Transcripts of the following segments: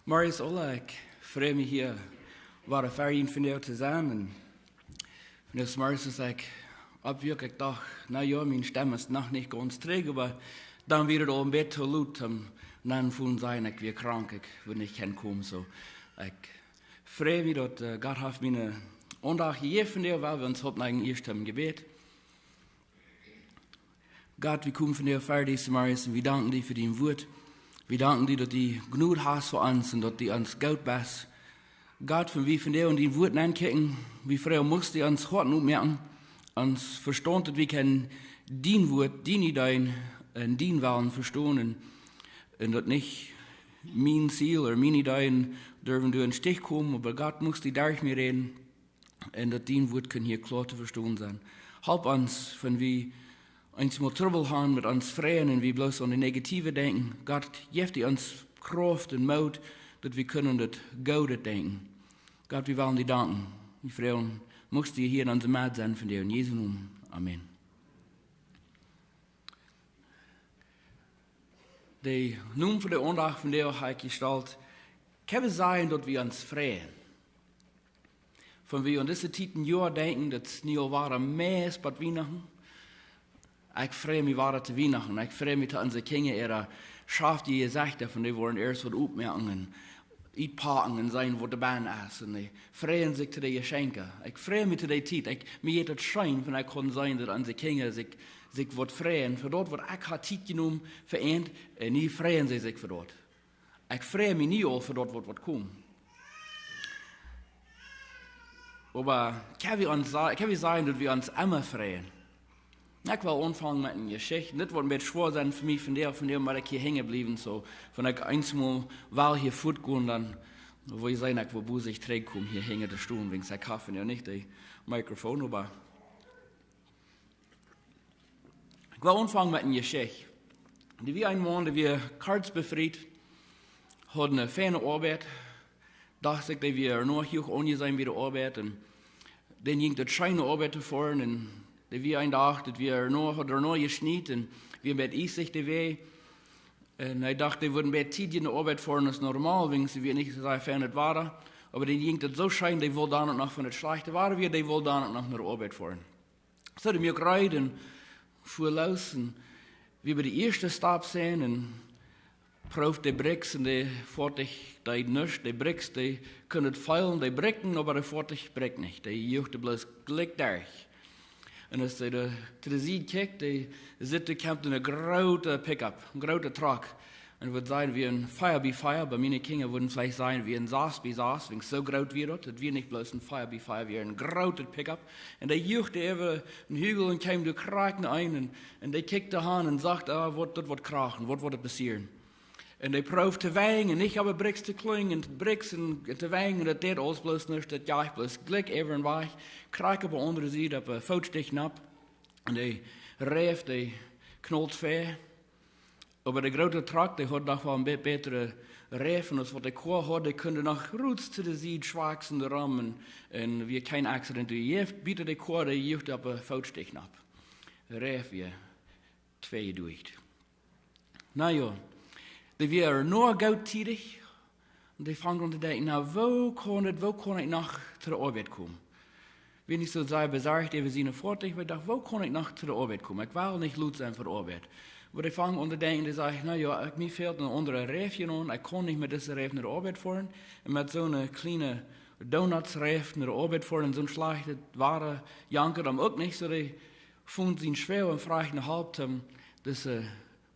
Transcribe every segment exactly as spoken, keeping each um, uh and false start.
Morjes aula, ekj frei mie hia wada fa een Video to sennen. Un vondoag morjes, aus ekj oppwuak, ekj docht, na jo, miene Stemm es noch nich gaunz trigj, oba dan wia et aul een bät too lot, un dan funk et aun, ekj wia krank, ekj wudd nich kjennen komen, soo. Ekj frei mie daut, äh, Gott haft mie eene Aundacht jejäft vondoag, wiels wie ons hauden eejentlich ieescht em Jebäd. Gott, wie komen vondoag ver die, Samaris, un wie danken die fa dien Wuat. Wie danken die, daut du Jnod hast fa ons un daut du ons goot best. Gott, wan wie vondoag en dien Wuat nenkjikjen, wie froagen, muchst du ons Hoat opmoaken, ons Vestaunt, daut wie kjennen dien Wuat, diene Ideeen un dienen Wellen vestonen un, un daut nich mien Ziel ooda miene Ideeen derwen derch dän Stich komen, oba Gott, muchst du derch mie räden un daut dien Wuat kaun hia kloa to vestonen sennen. Help ons, wan wie eenjemol Trubbel haben met ons Freien un wie bloos aun daut Negative denkjen. Gott, jeff du ons Krauft un Moot, daut wie kjennen aun daut Goode denkjen. Gott, wie wellen die danken. Wie froagen, muchst du hia en onse Med sennen vondoag, en Jesu Nomen. Amen. De Nomen fa de Aundacht vondoag hab ekj jestalt: Kjenn wie sajen, daut wie ons freien? Wan wie aun dise Tiet em Joa denkjen, daut es nu aul wada meist bie Wienachten. Ekj frei mie wada to Wienachten. Ekj frei mie to onse Kjinja äare schaftje Jesechta, wan dee woaren ieescht waut opmoaken un utpaken un seenen, waut doabie es. Un dee freien sikj to de Jeschenkja. Ekj frei mie to dee Tiet. Ekj, mie jeit daut scheen, wan ekj kaun seenen, daut onse Kjinja sikj, sikj waut freien fa daut, waut ekj haud Tiet jenomen fa an, un nu freien see sikj fa daut. Ekj frei mie nu aul fa daut, waut woat komen. Oba kjenn wie ons sa-, kjenn wie sajen, daut wie ons emma freien? Ekj well aunfangen met eene Jeschicht. Dit woat een bät schwoa sennen fa mie vondoag, vondoag mott ekj hia hangen bliewen, soo. Wan ekj eensmol well hia fuat gonen, dan well ekj seenen, ekj woa bosich trigjkomen hia hinjen de Stool, wiels ekj hab nu nich daut Mikrofon, oba ekj well aunfangen met eene Jeschicht. Doa wia een Maun, dee wia krakjt befriet, haud eene feine Oabeit, docht sikj, dee wia noch huach aunjeseenen bie de Oabeit, un dan jinkj daut scheen Oabeit to foaren, un doa wia een Dach, daut wia noch, haud noch jeschniet, un wia een bät iesich de Wajch. Un hee docht, hee wudd een bät tiedja no Oabeit foaren aus normal, wiels et wia nich soo sea fein daut Wada. Oba dan jinkj daut soo scheen, dee wull dan uk noch, wan et schlajcht Wada wia, dee wull dan uk noch no Oabeit foaren. Soo, dee muak reed un fua loos un wia bie de ieeschte Stop sennen un proowd de Brakes un de Foatich deed nuscht. De Brakes, dee kunnen et feelen, dee brakjen, oba de Foatich brakjt nich. Dee juacht bloos jlikj derch. Un aus hee de, to de Sied kjikjt, dee sitt, doa kjemt een groote Pickup, een groote Truck. Un wudd sennen, wia een five by five, bie miene Kjinja wudden veleicht sajen, wia een sas by sas, wiels soo groot wia daut. Et wia nich bloos een five by five, wia een groote Pickup. Un dee juacht äwa een Hügel un kjeem doa krakjt no eenen. Un, un dee kjikjt doa han un sajcht, ah, waut, daut woat krachen, waut woat passieren? Un dee proowd to wenjen, nich opp de Brakes to kjlinjen, un de Brakes un, un to wenjen, un daut deed aules bloos nuscht, daut juach bloos jlikj äwa un wajch, krakjt opp de aundre Sied, opp de Footstichknopp. Un de Reif, dee kjnald fäa. Oba de groote Truck, dee haud noch waut een bät bätre Reifen aus waut de Koa haud, dee kunn noch ruts to de Sied schwaksen doa rom un, un wia kjeen Accident jejäft, bat de Koa, dee juach opp de Footstichknopp. De Reif wia twei jeduicht. Na jo, dee wia noch goot tiedich. Un dee funk aun to denkjen, na, woo kaun et, woo kaun ekj noch to de Oabeit komen? Wia nich soo sea besorcht äwa sien Foatich, oba docht, woo kaun ekj noch to de Oabeit komen? Ekj well nich lot sennen fa de Oabeit. Oba dee funk aun to denkjen, dee säd, na jo, ekj, mie fält een aundre Reif hia aun, ekj kaun nich met dise Reif no de Oabeit foaren. Un met soone kjliene Donuts-Reif no de Oabeit foaren, en soon schlajchtet Wada, jankad am uk nich, soo dee funk sien Schwäajwa un fruach no Help, om dise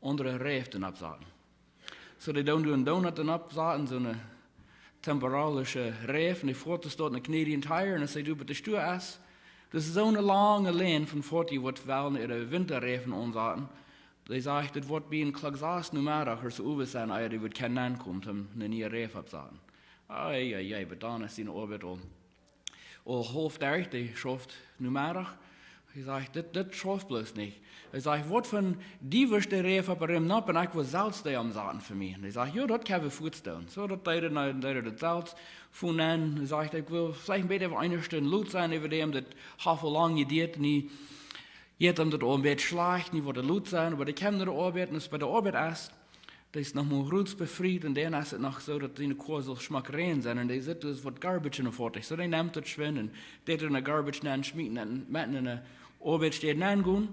aundre Reif to oppsaten. Soo, dee doonen doa een Donut oppsaten, soone temporalische Reif, un dee foaren doa no Canadian Tire, un aus hee doa bie de Stua es, daut es soone lange Lien von Foatieja, waut wellen äare Wintareifen aunsaten. Dee sajcht, daut woat bie een Klock sas Nomeddach ooda soo äwa sennen, ea dee woat kjennen aunkomen, om eene niee Reif opptosaten. Ai, ai, ai, bat dan es siene Oabeit aul aul haulf derch, dee schauft Nomeddach. Hee sajcht, dit, dit schauft bloos nich. Hee sajcht, waut fa dee wia de Reif opp rom nopp un ekj well selfst dee oppsaten fa mie. Un hee sajcht, jo, daut kjenn wie fuaz doonen. Soo, daut deed hee, deed hee daut selfst. Funk aun, hee sajcht, ekj well veleicht een bät äwa eene Stund lot sennen, äwa däm, daut haft aul lang jeduat, nu jeit am daut aul een bät schlajcht, nu woat hee lot sennen, oba dee kjemt no de Oabeit, un aus hee bie de Oabeit es, Dee es noch mau roots befriet un dan es et noch soo, daut siene Koa saul schmock rein sennen. Un dee sitt, doa woat garbage enne Foatich. Soo, dee nemt daut schwind un deit et enne garbage nenn schmieten un met enne Oabeitstäd nenn gonen.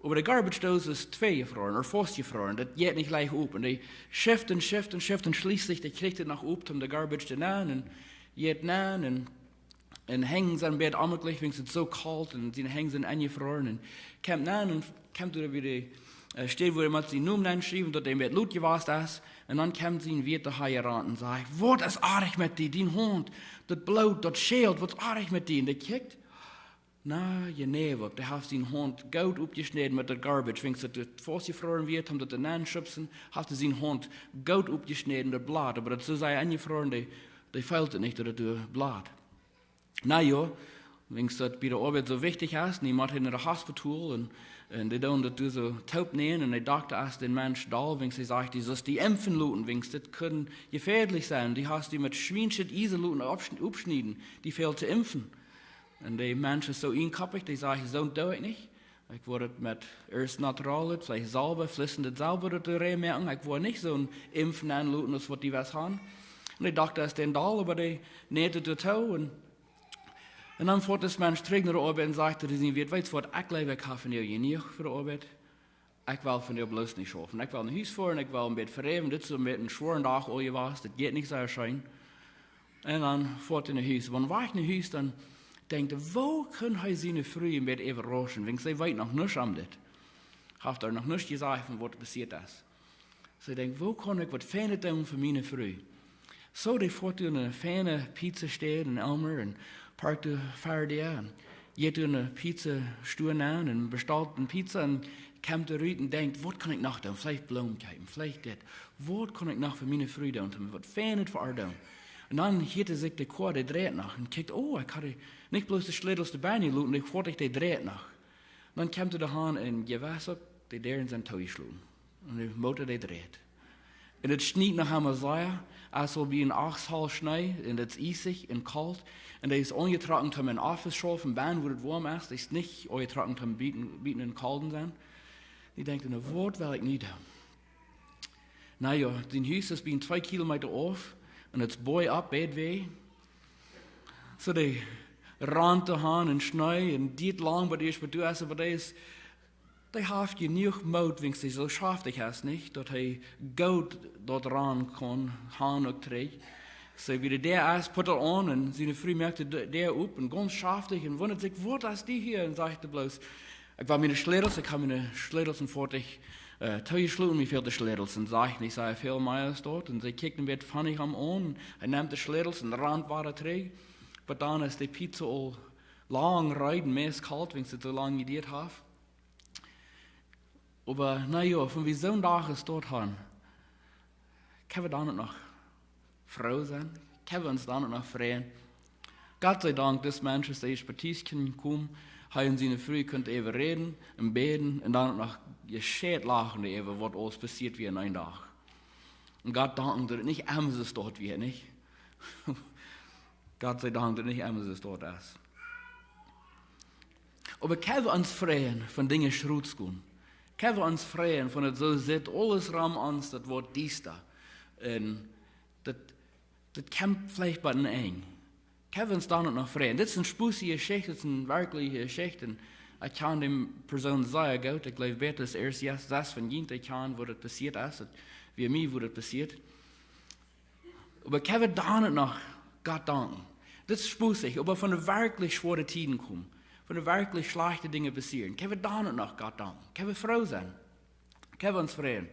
Oba de garbage Doos es twei jefroaren, ooda faust jefroaren. Daut jeit nich leicht op. Un dee schuft un schuft un schuft un schlieslich, dee kjricht et noch op, om de garbage to nenn un jeit nenn un un Henj sent bät omjekjlich, wiels et soo kolt un siene Henj sent enjefroaren. Un kjemt nenn un kjemt doa bie de, äh, Städ, wua hee mott sienen Nomen nenschriewen, daut hee bät lot jewast es. Un dan kjemt sien Wieet doa han jerant un sajcht: "Waut es oajch met die, dien Haunt? Daut Bloot, daut schält, waut es oajch met die?" Un dee kjikjt. Na, jeneiw, dee haft sien Haunt goot oppjeschnäden met daut garbage, wiels daut faustjefroaren wia, om daut nenn to schupsen, haft hee sien Haunt goot oppjeschnäden, daut Bloot, oba daut es soo sea enjefroaren, dee, dee feelt et nich, daut et doa bloot. Na jo, wiels daut bie de Oabeit soo wichtich es, un dee mott hee no daut Hospitol un, un dee doonen daut doa soo toopnämen un de Dokta es dän Mensch doll, wiels hee sajcht, du sust die impfen loten, wiels dit kunn jefäadlich sennen, du hast die met schwienschet Iesen loten oppsch-, oppschnieden, die fält to impfen. Un de Mensch es soo eenkoppich, dee sajcht, soo doo ekj nich. Ekj wudd et met Earth Natural, veleicht Salbe, flissende Salbe doa rein moaken. Ekj wudd nich soon Impf nenn loten aus waut dee west han. Un de Dokta es dän doll, oba dee nämt et doa too. Un, un dan foat dis Mensch trigj no de Oabeit un sajcht to sien Wieet: "Weetst waut, ekj jleew, ekj hab von die jenuach fa de Oabeit. Ekj well von die bloos nich schaufen. Ekj well no Hus foaren, ekj well een bät veräwen. Dit es een bät een schwoaren Dach aul jewast. Dit jeit nich soo scheen." Un dan foat hee no Hus. Wan hee no Hus, dan denkjt hee, woo kunn hee siene Fru een bät äwarauschen? Wiels see weet noch nuscht om dit. Haft ar noch nuscht jesajcht von waut passieet es. See denkjt, woo kaun ekj waut Fienet doonen fa miene Fru? Soo, dee foat no eene fiene Pizzastäd en Aylmer un parkt doa ver de Däa un jeit doa enne Pizzastow nenn un bestalt eene Pizza un kjemt doa rut un denkjt, waut kaun ekj noch doonen? Veleicht Bloomen kjeepen, veleicht dit. Waut kaun ekj noch fa miene Fru doonen? Om waut Fienet fa ar doonen. Un dan hieet hee sikj de Koa, dee dreit noch. Un kjikjt, oh, ekj haud nich bloos de Schlätels doabie jeloten, ekj foat, dee dreit noch. Dan kjemt hee doa han un jewess uk, de Däaren sent toojeschloten. Un de Motor, dee dreit. Un et schniet noch emma sea, aus aul bie een Achsel Schnee, un et es iesich un kolt. Un hee es aunjetrocken, om em Office to schaufen, bennen, wua et woam es. Hee es nich aunjetrocken, om buten, buten em Kolden to sennen. Dee denkjt, na, waut well ekj nu doonen? Na jo, sien Hus es bie twee Kilomeeta auf, un et es boy up, bad way. Soo, dee rant doa han en Schnee, un diet lang, bat hee, bat doa es, oba dee es, dee haft jenuach Moot, wiels hee soo schaftich es, nich? Daut hee goot doa ran kaun, han uk trigj. Soo, bie de Däa es, put et aun, un siene Fru moakt de Däa op, un gaunz schaftich, un wundat sikj, waut es dit hia? Un sajcht hee bloos, ekj well miene Schlätels, ekj hab miene Schlätels em Foatich, äh, toojeschloten, mie fält de Schlätels. Un sajcht nich, see fält mie es doa. Un see kjikjt een bät funny am aun. Hee nemt de Schlätels un rant wada trigj. Oba dan es de Pizza aul lang reed, meist kolt, wiels et soo lang jedieet haft. Oba, na jo, wan wie soon Dach es doa han, kjenn wie dan noch froo sennen? Kjenn wie ons dan noch freien? Gott sei Dank, dis Mensch es ieescht bie Tiet kunnen komen, hee un siene Fru kunnen äwa räden un bäden un dan noch jescheit lachen äwa waut aules passieet wia en een Dach. Un Gott danken, daut et nich emma soo doa wia, nich? Gott sei Dank, daut et nich emma soo doa es. Oba kjenn wie ons freien, wan Dinja schroot gonen? Kjenn wie ons freien, wan et soo sitt, aules rom ons, daut woat diesta? Un daut, daut kjemt veleicht bie een Enj. Kjenn wie ons dan noch freien? Dit es eene spusje Jeschicht, dit es eene werkjliche Jeschicht. Un ekj kjan dee Persoon sea goot. Ekj jleew, bäta aus ieescht jes-, jes von junt, ekj kjan, woo daut passieet es. Daut wia mie, woo daut passieet. Oba kjenn wie dan noch Gott danken? Dit es spusich, oba wan de werkjlich schwoare Tieden komen, wan de werkjlich schlajchte Dinja passieren, kjenn wie dan noch Gott danken? Kjenn wie froo sennen? Kjenn wie ons freien?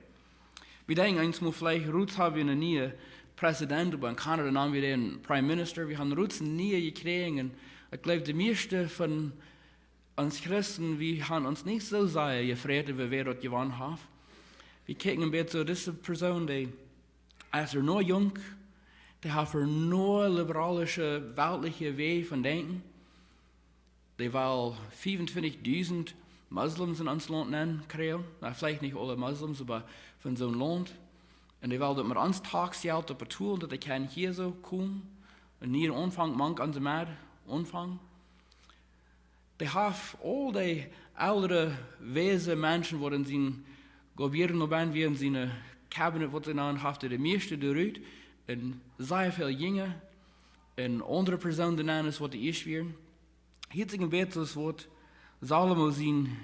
Wie denkjen eemol veleicht, roots hab wie eenen nieen President, oba en Kanada nanen wie dän Prime Minister. Wie haben roots eenen nieen jekjräajen. Un ekj jleew, de mieeschte von ons Christen, wie haben ons nich soo sea jefreit, wie wäa daut jewonnen haft. Wie kjikjen een bät soo, dise Persoon, dee es noch junk, dee haft noch liberalische, weltliche Wäaj von denkjen. Dee well fiefuntwintichdusent Moslems en ons Launt nenn kjrieen. Na, veleicht nich aule Moslems, oba von soon Launt. Un dee well daut met ons Taxjelt opp betolen, daut dee kjennen hia soo komen. Un hia aunfangen, mank onse Med aunfangen. Dee haft aul dee elre wiese Menschen, waut en sien Gobierno bennen, wia en siene Kabinet, waut see nanen, haft de mieeschte doarut, un sea väl Jinja, un aundre Persoonen doa nanen aus waut de ieescht wieren. Hia es een bät soo aus waut Salomo sien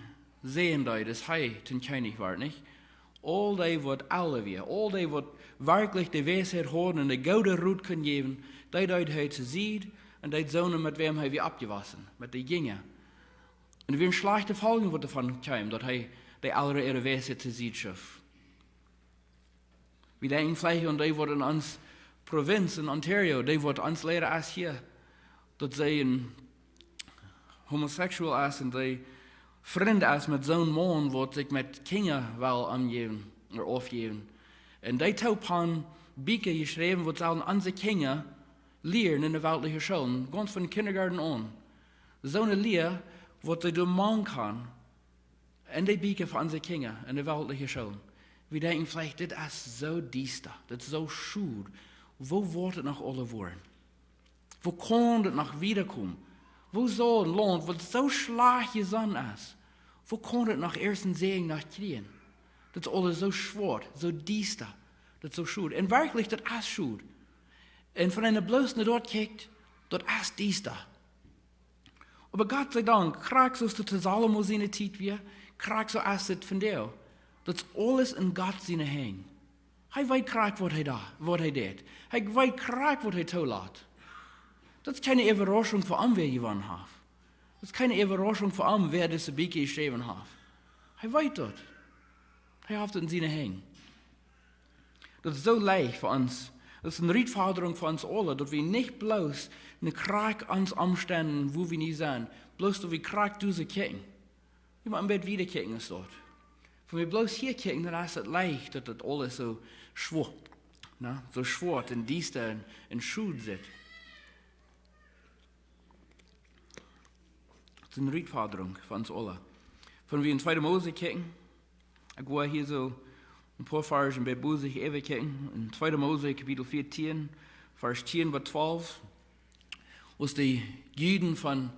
Sän deed, aus hee toom Kjennich wort, nich? Aul dee waut aula wieren, aul dee waut werkjlich de Weisheit hauden un de goode Rot kunnen jäwen, dee deed hee to Sied un deed soone, met wäm hee wia oppjewossen, met de Jinja. Un doa wieren schlajchte Foljen waut doavon kjeemen, daut hee dee aula äare Weisheit to Sied schuft. Wie denkjen veleicht aun dee waut en ons Provinz en Ontario, dee waut ons lieren es hia, daut see een homosexual es un dee Frind es met soon Maun waut sikj met Kjinja well aunjäwen, ooda aufjäwen. Un dee haft een Bieekja jeschräwen waut sellen onse Kjinja lieren en de weltliche Schoolen, gaunz von Kindergarten aun. Soone Lia waut see doa mank han, en dee Bieekja fa onse Kjinja en de weltliche Schoolen. Wie denkjen veleicht, dit es soo diesta, dit es soo schod. Woo woat et noch aula woaren? Woo kaun dit noch wieda komen? Woo saul een Launt, waut soo schlajcht jesonnen es, woo kaun et noch ieescht een Säajen noch kjrieen? Dit es aules soo schwoa, soo diesta, dit es soo schod. Un werkjlich, dit es schod. Un wan eena bloos no daut kjikjt, daut es diesta. Oba Gott sie Dank, krakjt soo aus daut to Salomo siene Tiet wia, krakjt soo es et vondoag. Daut es aules en Gott siene Henj. Hee weet krakjt waut hee doa, waut hee deit. Hee weet krakjt waut hee toolat. Daut es kjeene Äwarauschunk fa am, wäa jewonnen haft. Daut es kjeene Äwarauschunk fa am, wäa dise Bieekja jeschräwen haft. Hee weet daut. Hee haft et en siene Henj. Daut es soo leicht fa ons. Daut es eene Rutfodrunk fa ons aule, daut wie nich bloos no krakjt ons Omstend, woo wie nu sent, bloos daut wie krakjt doa soo kjikjen. Wie motten een bät wieda kjikjen aus daut. Wan wie bloos hia kjikjen, dan es et leicht, daut daut aules soo schwoa, na, soo schwoa un diesta un, un schod sitt. Daut es eene Rutfodrunk fa ons aule. Wan wie en Tweede Mose kjikjen, ekj well hia soo een poa Varsch en Bibel sikj äwa kjikjen. En Tweede Mose, Kapitel vieetieen, Varsch tieen bat twalf. Aus de Juden von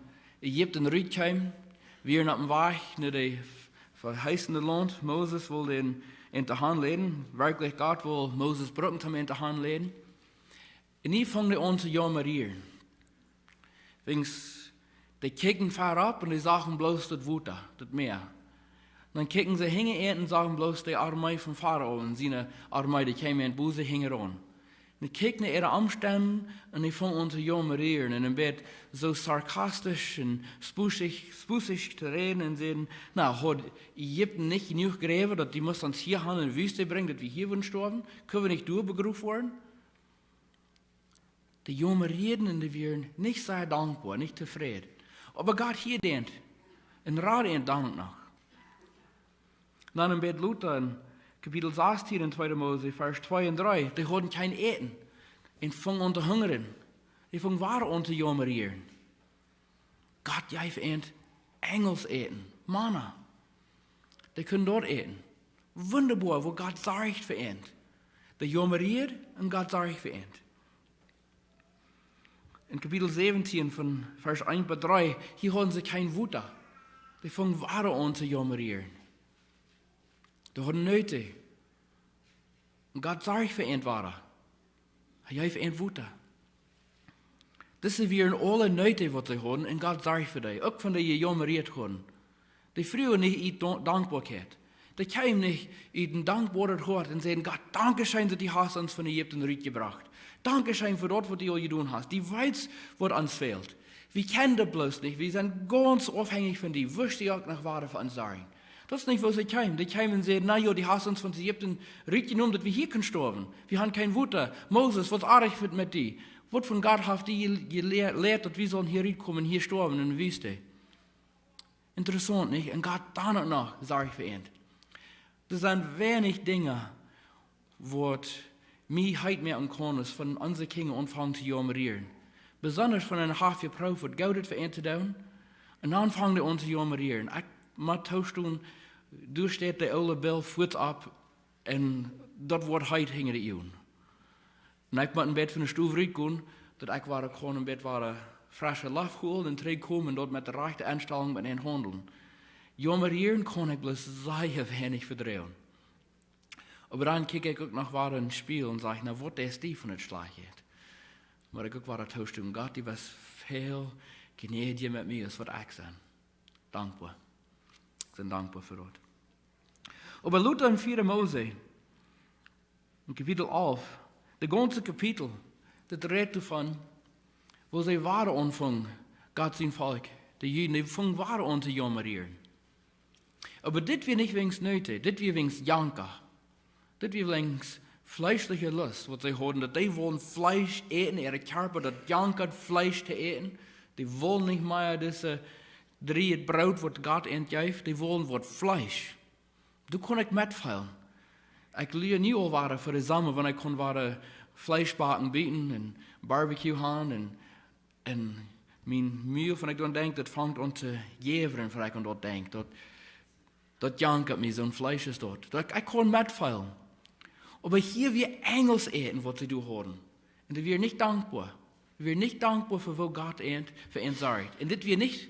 Ägipten rutkjeemen, wieren opp dän Wajch no daut veheißene Launt. Moses wull an, an de Haunt leiden. Werkjlich, Gott wull Moses brucken, om an de Haunt leiden. Un hia fungen dee aun to jaumerieren. Wiels dee kjikjten wiet opp un dee sagen bloos daut Wota, daut Mäa. Dan kjikjten see hinja an un sagen bloos de Armee von Farao un siene Armee, dee kjeem an, bosich hinjaraun. Un dee kjikjten no äare Omstend un dee fungen aun to jaumerieren un een bät soo sarkastisch un spussich, spussich to räden un säden: "Na, haud Ägipten nich jenuach Jrewen, daut dee must ons hia han en de Wüste brinjen, daut wie hia wudden stoawen? Kjenn wie nich doa begroft woaren?" Dee jaumerieden un dee wieren nich sea dankboa, nich tofräd. Oba Gott hieed an un rad an dan uk noch. Dan en bät lota en Kapitel sastieen en Tweede Mose, Varsch twee un dree, dee hauden kjeen Äten un fungen aun to hungren. Dee fungen wada aun to jaumerieren. Gott jeef an Enjels Äten, Manna. Dee kunnen daut äten. Wundaboa, woo Gott sorcht fa an. Dee jaumerieden un Gott sorcht fa an. En Kapitel säwentieen von Varsch eent bat dree, hia hauden see kjeen Wota. Dee fungen wada aun to jaumerieren. Dee hauden Noot. Un Gott sorcht fa an wada. Hee jeef an Wota. Dise wieren aule Noot, waut see hauden, un Gott sorcht fa dee, uk wan dee jejaumert hauden. Dee fruagen nich ut Dan-, Dankboakjeit. Dee kjeemen nich ut een dankboaret Hoat un säden: "Gott, dankscheen, daut du hast ons von Ägipten rutjebrocht. Dankscheen fa daut, waut du aul jedonen hast. Du weetst, waut ons fält. Wie kjennen daut bloos nich. Wie sent gaunz aufhenjich von die. Wurscht du uk noch wada fa ons sorjen?" Daut es nich, woo see kjeemen. Dee kjeemen un säden: "Na jo, du hast ons von Ägipten rutjenomen, daut wie hia kunnen stoawen. Wie haben kjeen Wota. Moses, waut es oajch met die? Waut von Gott haft die je-, jelieet, daut wie sellen hia rutkomen, hia stoawen en de Wüste?" Interessaunt, nich? Un Gott dan uk noch, sorcht fa an. Doa sent weinich Dinja, waut mie heet moaken kaun, es wan onse Kjinja aunfangen to jaumerieren. Besonda wan eena haft jeprooft waut Goodet fa an to doonen, un dan fangen dee aun to jaumerieren. Ekj mott toostonen, doa steit de oole Bill fuaz opp un daut woat heet hinja de Uagen. Un ekj mott een bät von de Stow rutkomen, daut ekj wada kaun een bät wada fresche Loft holen un trigjkomen un daut met de rajchte Enstalunk met an haundlen. Jaumerieren kaun ekj bloos sea weinich vedroagen. Oba dan kjikj ekj uk noch wada em Spieejel un saj: "Na, waut es die von daut schlajchte?" Oba ekj uk wada toostemmen: "Gott, du best väl jnädja met mie aus waut ekj sie." Dankboa. Ekj sie dankboa fa daut. Oba lota em vieeden Mose, em Kapitel alf, de gaunze Kapitel, daut rät doavon, woo see wada aunfungen, Gott sien Volkj, de Juden, dee fungen wada aun to jaumren. Oba dit wia nich wäajen Noot, dit wia wäajen Janka. Dit wia wäajen fleeschliche Lust, waut see hauden, daut dee wullen Fleesch äten, äa Kjarpa, daut jankad Fleesch to äten. Dee wullen nich mea dise drieejet Broot, waut Gott an jeef, dee wullen waut Fleesch. Doa kunn ekj metfeelen. Ekj lia nu aul wada fa de Somma, wan ekj kunn wada Fleesch backen, bieten un Barbecue han un, un mien Mul, wan ekj doaraun denkj, daut fangt aun to jäwren, wan ekj aun daut denkj. Daut, daut jankad mie, soon Fleesch es daut. Daut ekj, ekj kunn metfeelen. Oba hia wia Enjelsäten, waut see doa hauden. Un dee wieren nich dankboa. Dee wieren nich dankboa fa waut Gott an fa an sorjd. Un dit wia nich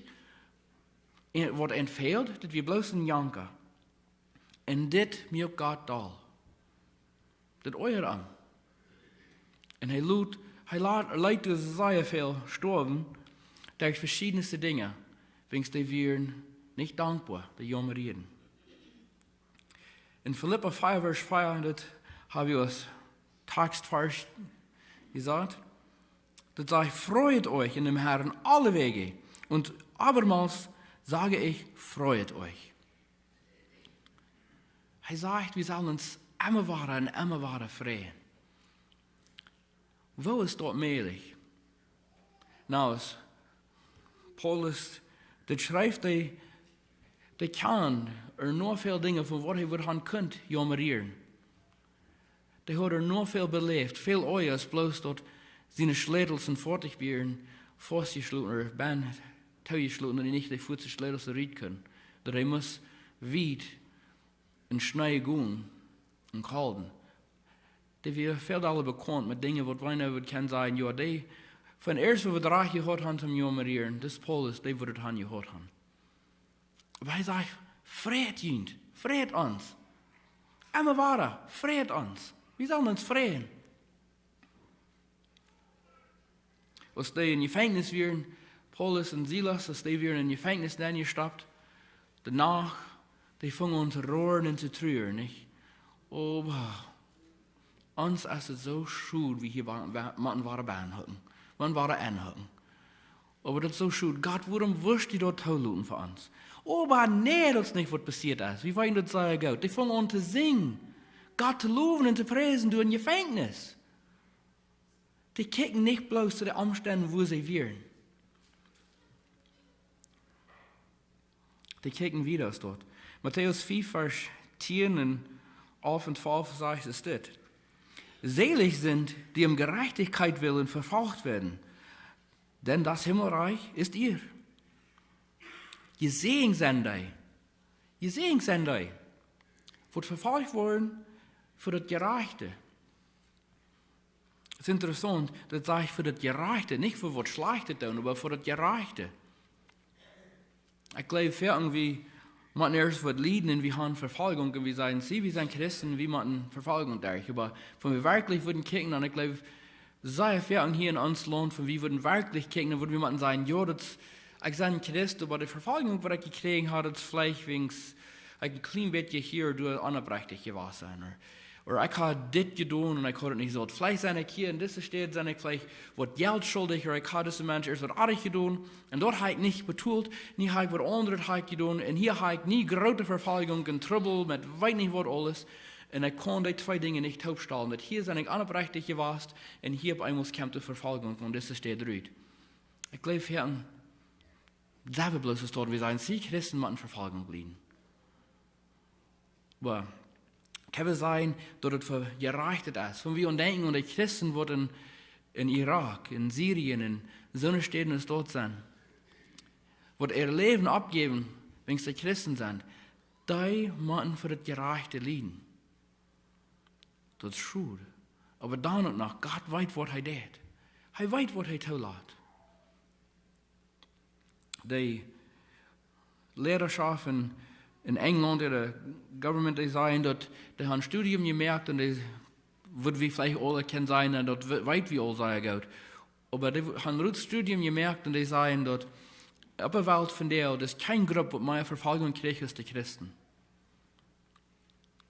waut an fäld, dit wia bloos een Janka. Un dit muak Gott doll. Dit oajad am. Un hee leet, hee leet, leet doa sea väl stoawen derch veschiedne Dinja, wäajen dee wieren nich dankboa, dee jaumrieeden. En Filippa vea, Varsch vea, daut hab wie aus Takjstvarsch jesajcht, daut sajcht: "Freut euch in dem Herrn alle Wege. Und abermals sage ich, freut euch." Hee sajcht, wie sellen ons emma wada un emma wada freien. Woo es daut mäajlich? Nu, aus Paulus dit schrift, dee, dee kjand noch väl Dinja von waut hee wudd han kunt jaumrieren. Dee haud noch väl beläft, väl mea aus bloos daut siene Schlätels en Foatich wieren faustjeschloten ooda benen toojeschloten un hee nich de fuatse Schlätels rut kunn. Daut hee must wiet en Schnee gonen un kolden. Dee wia väl dolla bekaunt met Dinja, waut wie nu wudden kjennen sajen, jo, dee, von ieescht, woo wie daut rajcht jehaut han toom jaumrieren, dis Paulus, dee wudd daut han jehaut han. Oba hee sajcht: "Freit junt, freit ons. Emma wada, freit ons. Wie sellen ons freien." Aus dee em Jefenkjnis wieren, Paulus un Silas, aus dee wieren em Jefenkjnis nenjestoppt, doano, dee fungen aun to roaren un to truaren, nich? Oba ons es et soo schod, wie hia wa-, wa-, motten wada benen hucken, motten wada enhucken. Oba daut es soo schod. Gott, wuarom wurscht du daut toloten fa ons? Oba nä, daut es nich waut passieet es. Wie weeten daut sea goot. Dee fungen aun to sinjen, Gott to lowen un to priesen doa em Jefenkjnis. Dee kjikjten nich bloos to de Omstend, woo see wieren. Dee kjikjten wieda aus daut. Matäus vea, Varsch tieen un alf un twalf sajcht et dit: "Selig sind, die um Gerechtigkeit willen verfolgt werden, denn das Himmelreich ist ihr." Jesäajent sent dee. Jesäajent sent dee, waut vefolcht woaren fa daut Jerajchte. Et es interessaunt, daut sajcht fa daut Jerajchte, nich fa waut Schlajchtet doonen, oba fa daut Jerajchte. Ekj jleew, väl von ons motten ieescht waut lieden un wie han Vefoljunk un wie sajen: "See, wie sent Christen, wie motten Vefoljunk derch." Oba wan wie werkjlich wudden kjikjen, dan ekj jleew, sea väl hia en ons Launt, wan wie wudden werkjlich kjikjen, dan wudden wie motten sajen: "Jo, daut es, ekj sie een Christ, oba de Vefoljunk, waut ekj jekjräajen hab, daut es veleicht wäajen ekj een kjlien bät hia un doa onoprechtich jewast sie, ooda, ooda ekj hab dit jedonen un ekj haud et nich sult. Veleicht sie ekj hia en dise Staut, sie ekj veleicht waut Jelt schuldich, ooda ekj hab dise Mensch ieescht waut oajet jedonen un daut hab ekj nich betolt, nu hab ekj waut aundret hab ekj jedonen un hia hab ekj nu groote Vefoljunk un Trubbel met weet nich waut aules. Un ekj kaun dee twee Dinja nich toopstalen. Daut hia sie ekj onoprechtich jewast un hia opp eemol kjemt de Vefoljunk un dise Staut rut." Ekj jleew, hia en selfst bloos es daut, wie sajen, see, Christen motten Vefoljunk lieden. Oba kjenn wie sajen, daut et fa Jerajchtet es? Wan wie aun denkjen aun de Christen, waut en, en Irak, en Syrien, en soone Städen aus daut sent, waut äa Läwen oppjäwen, wäajen see Christen sent, dee motten fa daut Jerajchte lieden. Daut es schod. Oba dan uk noch, Gott weet, waut hee deit. Hee weet, waut hee toolat. De Leidaschoft en En Enjlaunt, de government, dee säden daut, dee haben Studien jemoakt un dee, waut wie veleicht aule kjennen seenen, un daut we-, weet wie aul sea goot. Oba dee haben een Studien jemoakt un dee säden daut opp de Welt vondoag, daut es kjeene Grupp waut mea Vefoljunk kjricht aus de Christen.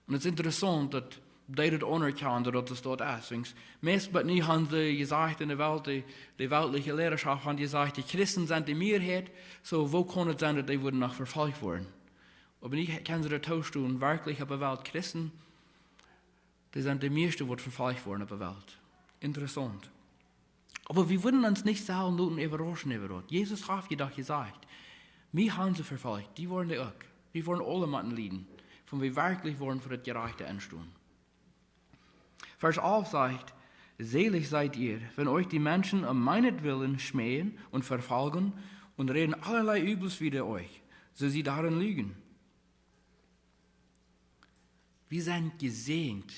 Un daut es interessaunt daut dee daut aunerkjanen, daut daut es. Wiels meist bat nu haben see jesajcht en de Welt, de, de weltliche Leaderschaft haft jesajcht, de Christen sent de Mearheit, soo woo kaun et sennen daut dee wudden noch vefolcht woaren? Oba nu kjennen see daut toostonen, werkjlich opp de Welt Christen, dee sent de mieeschte waut vefolcht woaren opp de Welt. Interessaunt. Oba wie wudden ons nich sellen loten äwarauschen äwa daut. Jesus haft je doch jesajcht: "Mie haben see vefolcht, die woaren dee uk. Wie woaren aule motten lieden, wan wie werkjlich woaren fa daut Jerajchte enstonen." Vers alf sajcht: "Selig seid ihr, wenn euch die Menschen um meinetwillen schmähen und verfolgen und reden allerlei Übles wider euch, so sie darin lügen." Wie sent jesäajent.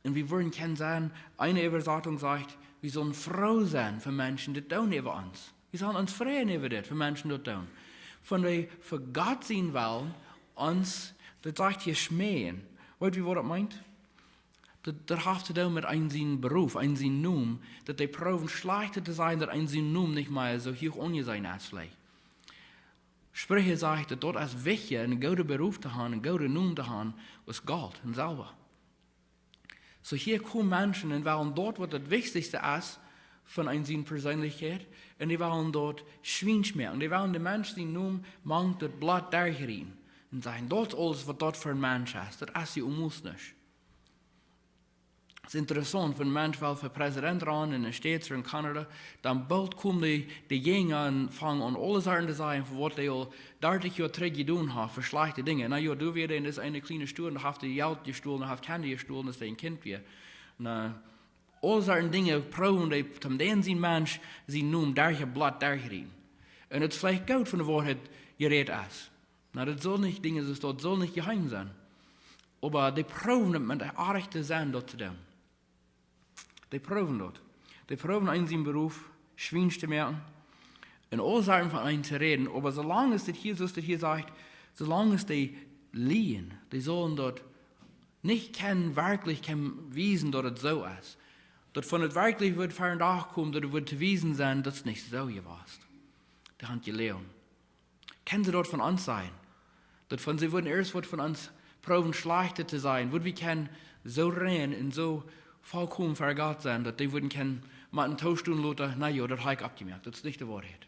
Un wie wudden kjennen sennen, eene Äwasatunk sajcht, wie sellen froo sennen fa Menschen daut doonen äwa ons. Wie sellen ons freien äwa dit, fa Menschen daut doonen. Wan dee fa Gott sienen wellen, ons, daut sajcht hia schmähen. Weet wie waut daut meent? Daut, daut haft to doonen met een sienen Beruf, een sienen Nomen, daut dee proowen schlajchta to sennen, daut een sien Nomen nich mea soo huach aunjeseenen es veleicht. Spricha sajcht daut daut es wichtja, een gooden Beruf to haben, een gooden Nomen to haben, aus Golt un Selwa. Soo hia komen Menschen un wellen daut waut daut wichtichste es von een siene Perseenlichkjeit, un dee wellen daut schwiensch moaken. Dee wellen dän Mensch sienen Nomen mank daut Blaut derchrieten un sajen: "Daut es aules waut daut fa een Mensch es, daut es je aules nich." Daut es interessaunt, wan een Mensch well fa President rannen en de States ooda en Kanada, dan boolt komen dee, dee Jinja un fangen aun aule Sachen to sajen, von waut dee aul dartich Joa trigj jedonen haft, fa schlajchte Dinja. Na jo, doa wia dee en dise eene kjliene Stua, doa haft dee Jelt jestolen, doa haft Kjinja jestolen, aus dee een Kjint wia. Na, aule Sachen Dinja proowen dee, om dän sienen Mensch sienen Nomen derch daut Blaut derchrieten. Un et es veleicht goot von de Woarheit jerät es. Na, daut saul nich Dinja, daut saul nich jeheem sennen. Oba dee proowen et met de oajchte Senn daut to doonen. Dee proowen daut. Dee proowen een sienen Beruf schwiensch to moaken un aule Sachen von een to räden. Oba soo lang aus dit hia, soo aus dit hia sajcht, soo lang aus dee lieen, dee sellen daut nich kjennen werkjlich kjennen wiesen daut et soo es. Daut wan et werkjlich woat ver dän Dach komen, daut et woat to wiesen sennen, daut es nich soo jewast. Dee haben jeloagen. Kjennen see daut von ons sajen? Daut wan see wudden ieescht waut von ons proowen schlajchta to sajen, wudden wie kjennen soo rein un soo volkomen ver Gott sennen, daut dee wudden kjennen met een Toostonen loten: "Na jo, daut hab ekj aufjemoakt, daut es nich de Woarheit."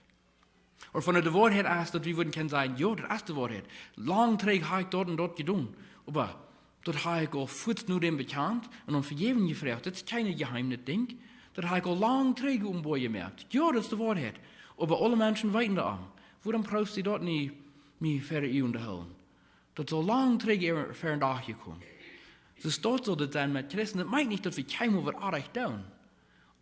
Ooda wan et de Woarheit es, daut wie wudden kjennen sajen: "Jo, daut es de Woarheit. Lang trigj hab ekj daut un daut jedonen. Oba daut hab ekj aul fuaz no däm bekjant un om Vejäwunk jefroacht. Daut es kjeen jeheemet Dinkj. Daut hab ekj aul lang trigj openboa jemoakt. Jo, daut es de Woarheit. Oba aule Menschen weeten doavon. Wuarom proowst du daut nich mea ver Uagen to hoolen? Daut es aul lang trigj ver dän Dach jekomen." Soo es daut soo, daut dan met Christen, daut meent nich daut wie kjeenmol waut oajch doonen.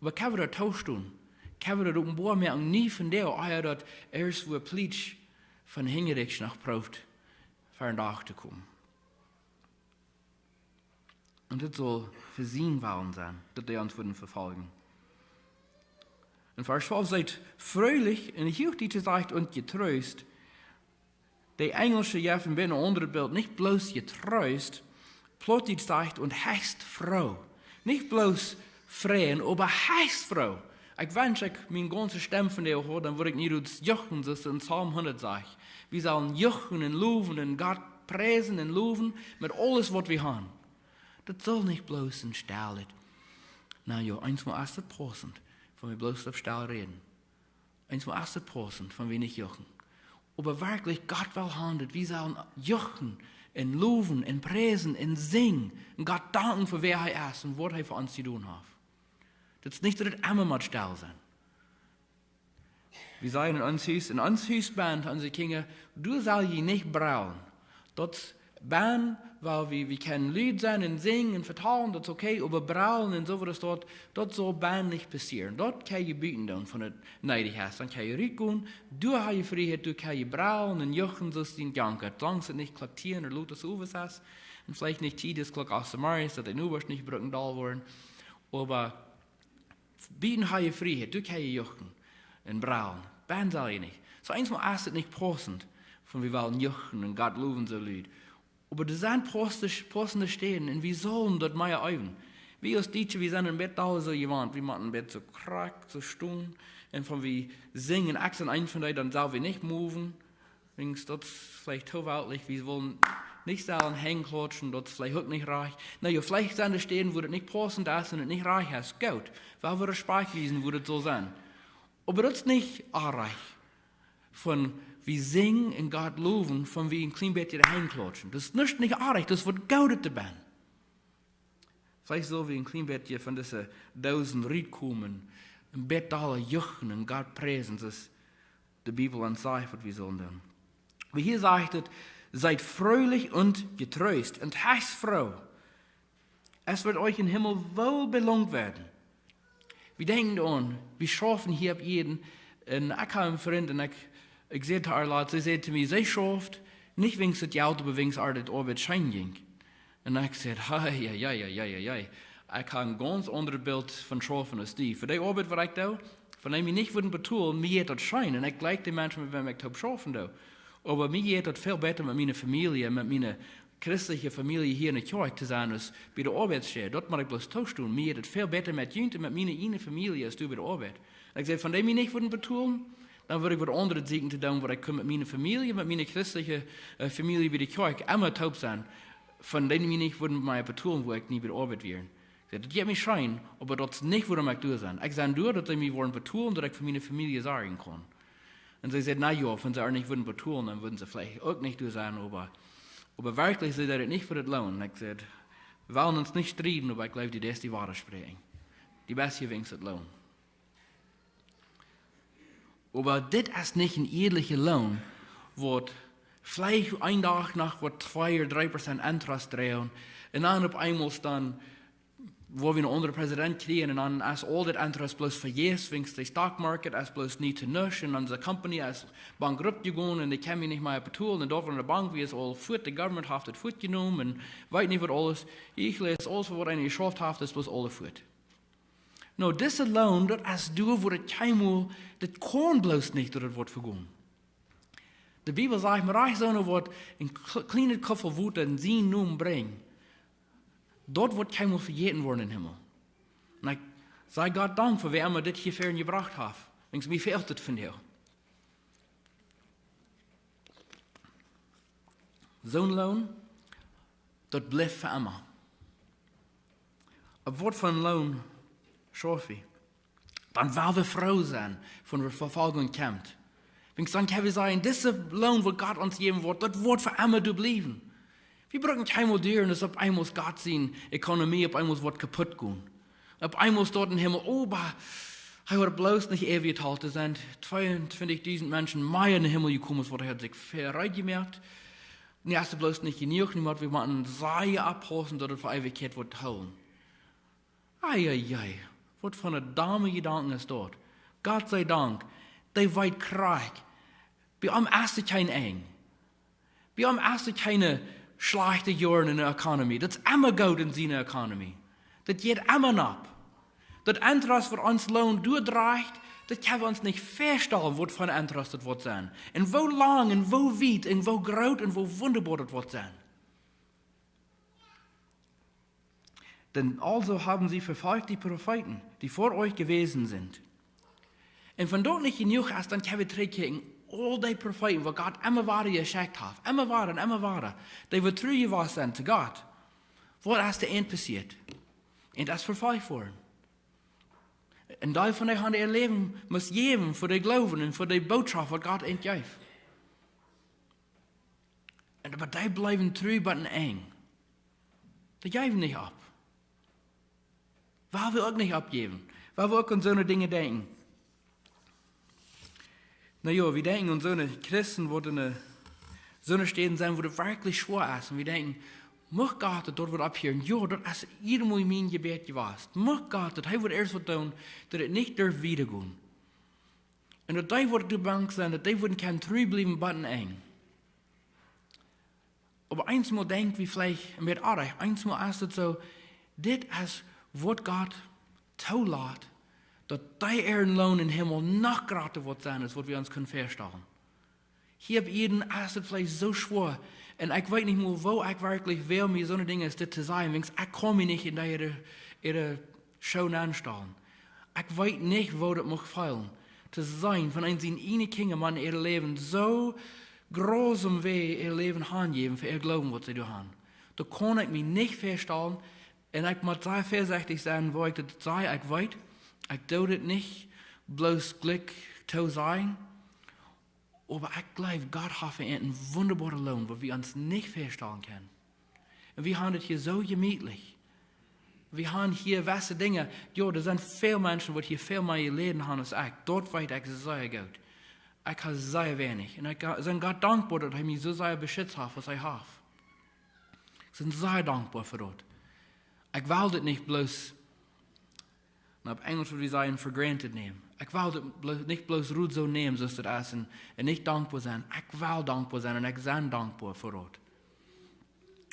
Oba kjenn wie daut toostonen? Kjenn wie daut openboa moaken, nich von doa, ea daut ieescht woat plietsch von hinjarichs noch proowt ver dän Dach to komen? Un dit saul fa sienen Wellen sennen, daut dee ons wudden vefoljen. En Varsch twalf sajcht: "Fröhlich", en Huachdietsch sajcht "und getröst". De enjelsche jeft een bät een aundret Bilt, nich bloos jetroost, Plautdietsch sajcht "und höchst froh". Nich bloos frei, oba höchst froh. Ekj wensch, ekj miene gaunze Stemm von dee haud, dan wudd ekj nu daut juchen, soo aus en Psalm hundat sajcht. Wie sellen juchen un lowen un Gott priesen un lowen met aules waut wie haben. Daut saul nich bloos een stell, na jo, eensmol es et paussent, wan wie bloos opp stell räden. Eensmol es et paussent, wan wie nich juchen. Oba werkjlich, Gott well haben, daut wie sellen juchen un lowen un priesen un sinjen un Gott danken fa wäa hee es un waut hee fa ons jedonen haft. Daut es nich daut et emma mott stell sennen. Wie sajen en ons Hus, en ons Hus bennen onse Kjinja: "Du sust je nich brellen." Daut bennen, wiels wie, wie kjennen lud sennen un sinjen un vetalen, daut es okay, oba brellen un soo waut es daut, daut saul bennen nich passieren. Daut kaun je buten doonen, wan et needich es. Dan kaun je rutgonen, du hast je Frieheit, du kaust je brellen un juchen, soo aus dien Jank, soo lang et nich Klock tieen ooda lota Sowes es. Un veleicht nich Tiet es, Klock acht zemorjes, daut de Nobasch nich brucken doll woaren. Oba buten hast je Frieheit, du kaust je juchen un brellen. Bennen sust je nich. Soo eensmol es et nich paussent, von wie wellen juchen un Gott lowen soo lud. Oba doa sent paussende, paussende Städen un wie sellen daut mea äwen. Wie aus Dietsche, wie sent een bät aul soo jewant. Wie motten een bät soo krakjt soo stonen. Un von wie sinjen, ekj sie een von dee, dan sell wie nich moven. Wiels daut es veleicht too weltlich, wie wellen nich sellen hanjen klautschen, daut es veleicht uk nich rajcht. Na jo, veleicht sent doa Städen, wua daut nich paussend es un daut nich rajcht es. Goot, wie wellen Respakjt wiesen, wua daut saul sennen. Oba daut es nich onrajcht, von wie sinjen un Gott lowen, von wie een kjlien bät hanjen klautschen. Daut es nuscht nich onrajcht, daut es waut Goodet to sennen. Veleicht sell wie een kjlien bät von dise Doosen rutkomen, een bät aul juchen un Gott priesen, soo aus de Bibel ons sajcht, waut wie sellen doonen. Oba hia sajcht et: "Seid fröhlich und getröstet und hecht froh. Es wird euch im Himmel wohl belohnt werden." Wie denkjen aun, wie schaufen hia opp Ieed. Un ekj hab een Frint un ekj, ekj säd to äa latst, see säd to mie, see schauft nich wäajens daut Jelt, oba wäajens äa daut Oabeit scheen jinkj. Un ekj säd: "Hei, hei, hei, hei, hei, hei, hei. Ekj hab een gaunz aundret Bilt von Schaufen aus du. Fa dee Oabeit, waut ekj doo, von dee mie nich wudden betolen, mie jeit daut scheen. Un ekj jlikj de Menschen, met wäm ekj toop schaufen doo. Oba mie jeit daut väl bäta met miene Famielje, met miene christelje Famielje hia enne Kjoakj to sennen, aus bie de Oabeitsstäd. Daut mott ekj bloos toostonen. Mie jeit daut väl bäta met junt un met miene ieejne Famielje aus du bie de Oabeit." Un ekj säd: "Von dee mie nich wudden betolen, dan wudd ekj waut aundret sieekjen to doonen, waut ekj kunn met miene Famielje, met miene christelje, äh, Famielje bie de Kjoakj emma toop sennen. Von dee mie nich wudden mea betolen, wua ekj nich bie de Oabeit wia." Ekj säd: "Daut jeit mie scheen, oba daut es nich, wuarom ekj doa sie. Ekj sie doa, daut see mie wudden betolen, daut ekj fa miene Famielje sorjen kaun." Un see säd: "Na jo, von see nich wudden betolen, dan wudden see veleicht uk nich doa sennen, oba, oba werkjlich, see deeden daut nich fa daut Loon." Un ekj säd: "Wie wellen ons nich strieden, oba ekj jleew, du deist de Woarheit spräakjen. Du best hia wäajens daut Loon." Oba dit es nich een ieedlicha Loon, waut veleicht een Dach noch waut twee ooda dree Prozent Interest droagen un dan opp eemol dan, wua wie een aundren President kjrieen un dan es aul daut Interest bloos vejäfs, wäajens de stock market es bloos nich to nuscht un onse company es bankrupt jegonen un dee kjennen mie nich mea betolen un doa von de Bank, wia es aul fuat, de government haft et fuat jenomen un weet nich waut aules. Ekj läs aules, waut eena jeschauft haft, es bloos aules fuat." Nu, dise Loon, daut es doa, wua daut kjeenmol, daut kaun bloos nich, daut et woat vegonen. De Bibel sajcht, mau rajcht soo waut een kl-, kjlienet Kuffel Wota en sienen Nomen brinjt, daut woat kjeenmol vejäten woaren em Himmel. Un ekj saj Gott Dank fa wäa emma dit hia väaren jebrocht haft. Wäajens mie fält et von die. Soon Loon, daut blift fa emma. Opp waut fa een Loon schauf wie? Dan woa wie froo sennen, wan Vefoljunk kjemt. Wäajens dan kjenn wie sajen, dise Loon, waut Gott ons jäwen woat, daut woat fa emma doa bliewen. Wie brucken kjeenmol dieren, daut opp eemol Gott siene Ekonomie opp eemol woat kaput gonen. Opp eemol steit em Himmel, oba hee haud bloos nich äwent jedocht, doa sent tweeuntwintichdusent Menschen mea em Himmel jekomen, aus waut hee haud sikj fa reed jemoakt. Nu es et bloos nich jenuach, nu mott wie mau een sea oppaussen, daut et fa Eewichkjeit woat hoolen. Ei, ei, ei, waut fa een domme Jedanken es daut. Gott sie Dank, dee weet krakjt, bie am es et kjeen Enj. Bie am es et kjeene schlajchte Joaren en de Economy. Daut es emma goot en siene Economy. Daut jeit emma nopp. Daut Interest, waut ons Loon doa droacht, daut kjenn wie ons nich väastalen, waut fa een Interest daut woat sennen. Un woo lang un woo wiet un woo groot un woo wundaboa daut woat sennen. Denn also haben sie verfolgt die Propheten, die vor euch gewesen sind. Un wan daut nich jenuach es, dan kjenn wie trigjkjikjen, aul dee Profeeten, waut Gott emma wada jeschekjt haft, emma wada un emma wada, dee waut tru jewast sent to Gott. Waut es doa aun passieet? Un daut es vefolcht worden. Un dee von dee haben äa Läwen must jäwen fa dän Gloowen un fa dee Botschaft, waut Gott an jeef. Un oba dee bleewen tru bat daut Enj. Dee jeewen nich opp. Woa wie uk nich oppjäwen? Woa wie uk aun soone Dinja denkjen? Na jo, wie denkjen aun soone Christen, waut en soone Städen sent, wua et werkjlich schwoa es. Un wie denkjen, mucht Gott daut doa waut opphieren. Jo, daut es emma mien Jebäd jewast. Mucht Gott daut hee waut ieescht waut doonen, daut et nich derft wieda gonen. Un daut dee waut doa bang sent, daut dee wudden kjennen tru bliewen bat daut Enj. Oba eemol denkj wie veleicht, un met Oarich, eemol es et soo, dit es waut Gott toolat, daut dee äa Loon em Himmel noch jrata woat sennen, aus waut wie ons kjennen väastalen. Hia opp Ieed es et veleicht soo schwoa. Un ekj weet nich mol, woo ekj werkjlich well, mie soone Dinja es dit to sajen, wiels ekj kaun mie nich en äare, äare Schoon aunstalen. Ekj weet nich, woo daut mott feelen, to seenen, von een siene ieejne Kjinja, Maun, äa Läwen soo grausam wia, äa Läwen hanjäwen fa äa Gloowen, waut see doa hauden. Daut kaun ekj mie nich väastalen. Un ekj mott sea väasechtich sennen, woo ekj daut saj. Ekj weet, ekj doo dit nich bloos jlikj to sajen. Oba ekj jleew, Gott haft fa an een wundaboaren Loon, waut wie ons nich väastalen kjennen. Un wie haben et hia soo jemietlich. Wie haben hia jewesse Dinja. Jo, doa sent väl Menschen, waut hia väl mea jeläden haben aus ekj. Daut weet ekj sea goot. Ekj hab sea weinich. Un ekj sie Gott dankboa, daut hee mie soo sea beschitzt haft, aus hee haft. Ekj sie sea dankboa fa daut. Ekj well dit nich bloos, un opp Enjlisch wudd wie sajen, for granted nämen. Ekj well dit blo-, nich bloos rut soo nämen, soo aus daut es, un, un nich dankboa sennen. Ekj well dankboa sennen un ekj sie dankboa fa daut.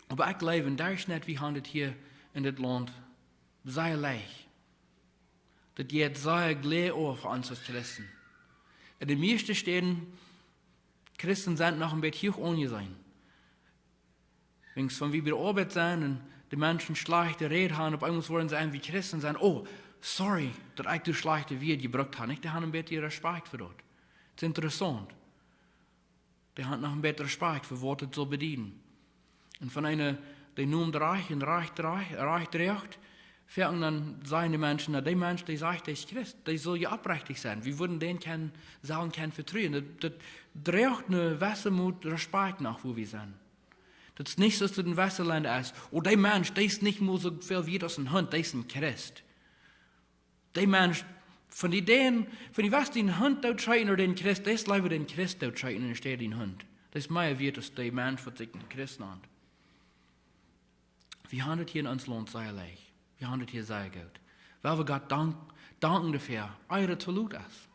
Oba ekj jleew, em Durchschnitt, wie haben et hia en dit Launt sea leicht. Daut jeit sea jlikj auf fa ons aus Christen. En de mieeschte Städen, Christen sent noch een bät huach aunjeseenen. Wiels wan wie bie de Oabeit sent un de Menschen schlajchte Räd haben, opp eemol woaren see, wan wie Christen sent: "Oh, sorry, daut ekj dee schlajchte Wieed jebrukt hab." Nich? Dee haben een bät Respakjt fa daut. Et es interessaunt. Dee haben noch een bät Respakjt fa waut et saul bedieden. Un wan eena dee Nomen drajcht un rajcht, rajcht, rajcht droacht, foaken dan sajen de Menschen: "Na, dee Mensch, dee sajcht, dee es Christ, dee saul je oprechtich sennen. Wie wudden dän kjennen, sellen kjennen vetruen." Daut, daut droacht een jewesse Mot Respakjt no, wua wie sent. Daut es nich soo aus daut en jewesse Lenda es: "Oh, dee Mensch, dee es nich mol soo väl wieet aus een Hunt, dee es een Christ." Dee Mensch, wan dee dän, wan dee wist, dän Hunt dootscheeten ooda dän Christ, dee es leewa dän Christ dootscheeten enne Städ dän Hunt. Dee es mea wieet aus dee Mensch, waut sikj een Christ nant. Wie haben et hia en ons Launt sea leicht. Wie haben et hia sea goot. Well wie Gott dank-, danken doafäa, ea et to lot es.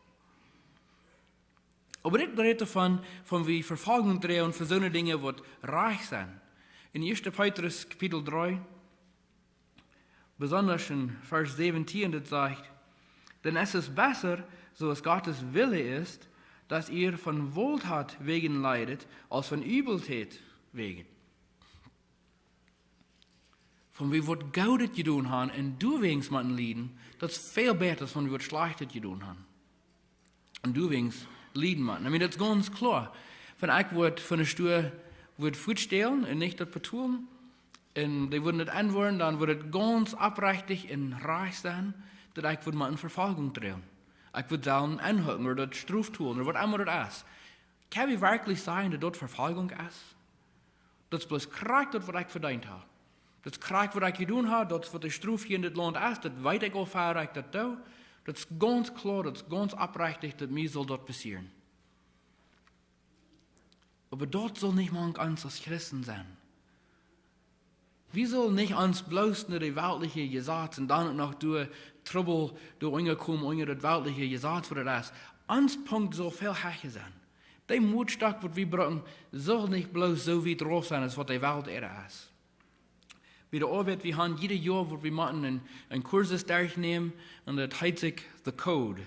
Oba dit rät doavon, wan wie Vefoljunk droagen fa soone Dinja, waut rajcht sent. En Ieeschte Petrus Kapitel dree, besonda en Varsch säwentieen, daut sajcht: "Denn es es besser, so es Gottes Wille ist, dass ihr von Wohltat wegen leidet, als von Übeltat wegen." Wan wie waut Goodet jedonen haben un doawäajen motten lieden, daut es väl bäta aus wan wie waut Schlajchtet jedonen haben un doawäajen lieden motten. I mean, daut es gaunz kloa. Wan ekj wudd fa eene Stua wudd fuatstalen un nich daut betolen, un dee wudden daut enwoaren, dan wudd et gaunz oprechtich un rajcht sennen, daut ekj wudd motten Vefoljunk droagen. Ekj wudd sellen enhoolen ooda daut Strof tolen ooda waut emma daut es. Kjenn wie werkjlich sajen, daut daut Vefoljunk es? Daut es bloos krakjt daut, waut ekj vedeent hab. Daut es krakjt, waut ekj jedonen hab, daut es, waut de Strof hia en dit Launt es, daut weet ekj aul, ea ekj daut doo. Daut es gaunz kloa, daut es gaunz oprechtich, daut mie saul daut passieren. Oba daut saul nich mank ons aus Christen sennen. Wie sellen nich ons bloos no de weltliche Jesaz un dan uk noch derch Trubbel, derch Unjakomen, unja daut weltliche Jesaz, waut daut es. Ons Punkt saul väl hecha sennen. Dee Motstock, waut wie brucken, saul nich bloos soo wiet rauf sennen, aus waut de Welt äare es. Bie de Oabeit, wie haben jieda Joa, waut wie motten een, een Kursus derchnämen, un daut heet sikj The Code.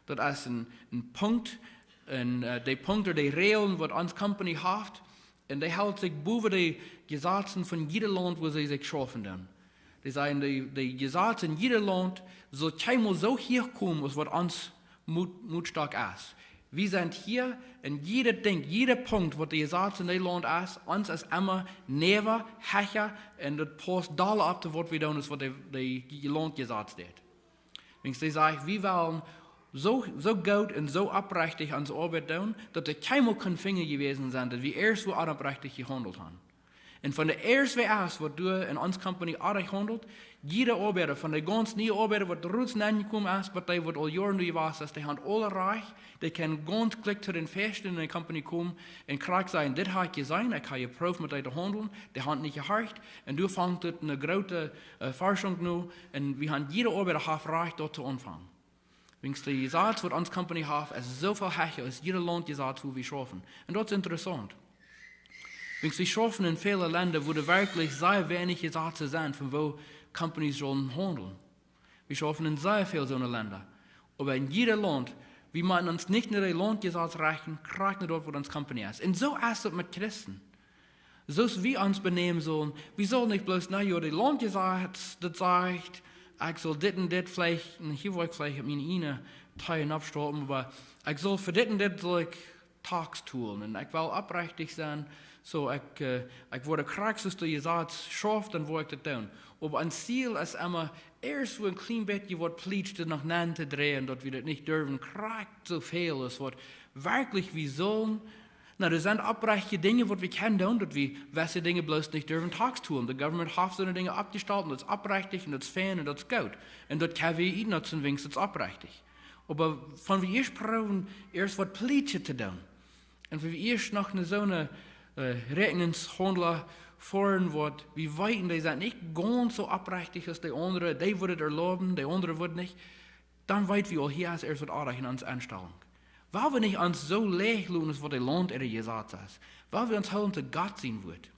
Daut es een, een Punkt, een, äh, de Punkten, de Räajlen, waut ons Company haft, un dee helt sikj bowen de Jesazen von jieda Launt, wua see sikj schaufen doonen. Dee sajen, de, de Jesaz en jieda Launt saul kjeenmol soo huach komen, aus waut ons Mot-, Motstock es. Wie sent hia un jieda Dinkj, jieda Punkt, waut de Jesaz en dee Launt es, ons es emma näwa, hecha, un daut pausst dolla opp to waut wie doonen, aus waut de, de Launt Jesaz deit. Wiels dee sajcht, wie wellen soo, soo goot un soo oprechtich onse Oabeit doonen, daut doa kjeenmol kunn finjen jewast sennen, daut wie ieescht wua onoprechtich jehaundelt haben. Un von de ieeschte Wäakj aun, waut doa en ons Company oajch haundelt, jieda Oabeida, von de gaunz niee Oabeida, waut rut nenjekomen es, bat dee, waut aul Joaren doa jewast es, dee haben aule Rajcht, dee kjennen gaunz jlikj to dän ieeschten en de Company komen un krakjt sajen: "Dit hab ekj jeseenen, ekj hab jeprooft met dee to haundlen, dee haben nich jehorcht." Un doa fangt et eene groote, äh, Forschung aun, un wie haben, jieda Oabeida haft Rajcht, doa to aunfangen. Wiels de Jesaz, waut ons Company haft, es soo väl hecha aus jieda Launt Jesaz, wua wie schaufen. Un daut es interessaunt. Wiels wie schaufen en väle Lenda, wua doa werkjlich sea weinich Jesazen sent, von woo Companies sellen haundlen. Wie schaufen en sea väl soone Lenda. Oba en jieda Launt Wie motten ons nich no de Launtjesaz rechten, krakjt no daut, waut ons Company es. Un soo es daut met Christen. Soo aus wie ons benämen sellen, wie sellen nich bloos, na jo, de Launtjesaz, daut sajcht, ekj saul dit un dit veleicht, un hia woa ekj veleicht opp miene ieejne Tee aufstoppen, oba ekj saul fa dit un dit saul ekj Tax tolen. Un ekj well oprechtich sennen, soo ekj, äh, ekj woa krakjt soo aus daut Jesaz schauft, dan woa ekj daut doonen. Oba ons Ziel es emma, ieescht wua een kjlien bät waut plietscht, noch nenn to dreien, daut wie daut nich derwen krakjt soo väl aus waut werkjlich wie sellen. Na, doa sent oprechtje Dinja, waut wie kjennen doonen, daut wie jewesse Dinja bloos nich derwen Tax tolen. De Government haft soone Dinja oppjestalt un daut es oprechtich un daut es fein un daut es goot. Un daut kjenn wie ieejentlich, daut es oprechtich. Oba wan wie ieescht proowen, ieescht waut plietscht to doonen, un wan wie ieescht no soone, äh, Räakjnungshaundla foaren, waut wie weeten, dee sent nich gaunz soo oprechtich aus de aundre, dee wudden daut erlauben, de aundre wudden nich, dan weet wie aul, hia es ieescht waut oajch en onse Enstalunk. Wan wie nich ons soo läwen loten aus waut de Launt äa Jesaz es, wan wie ons hoolen to Gott sien Wuat,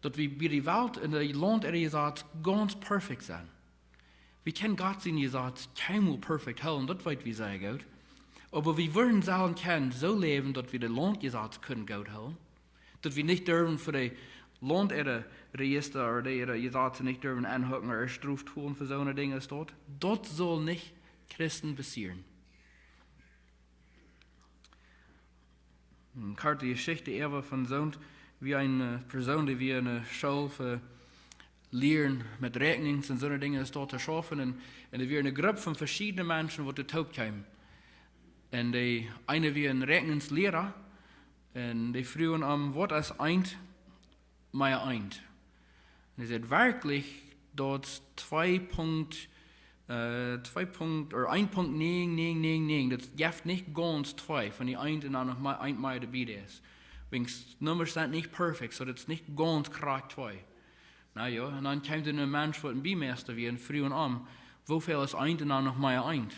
daut wie bie de Welt un de Launt äa Jesaz gaunz perfekt sent. Wie kjennen Gott sien Jesaz kjeenmol perfekt hoolen, daut weet wie sea goot. Oba wie wudden sellen kjennen soo läwen, daut wie de Launt äa Jesaz kunnen goot hoolen. Daut wie nich derwen fa de Launt äa Rejista ooda de äare Jesazen nich derwen aunhucken ooda Strof tolen fa soone Dinja aus daut. Daut saul nich Christen passieren. Eene korte Jeschicht äwa von soont, woo eene, äh, Persoon, dee wia enne School fa lieren met Räakjnungen un soone Dinja aus daut to schaufen. Un, un doa wia eene Grupp von veschiedne Menschen, waut doa toop kjeemen. Un dee eene wia een Räakjnungsliera. Un dee fruagen am, waut es eent mea eent? Un hee säd: Werkjlich, daut es twee Punkt, äh, twee Punkt, ooda een Punkt näajen näajen näajen näajen. Daut jeft nich gaunz twee, wan dee eent un dan noch mea, eent mea doabie es. Wiels Nummasch sent nich perfekt, soo daut es nich gaunz krakjt twee. Na jo, un dan kjeem doa een Mensch, waut een Buameista wia, un fruagen am, woo väl es eent un dan noch mea eent?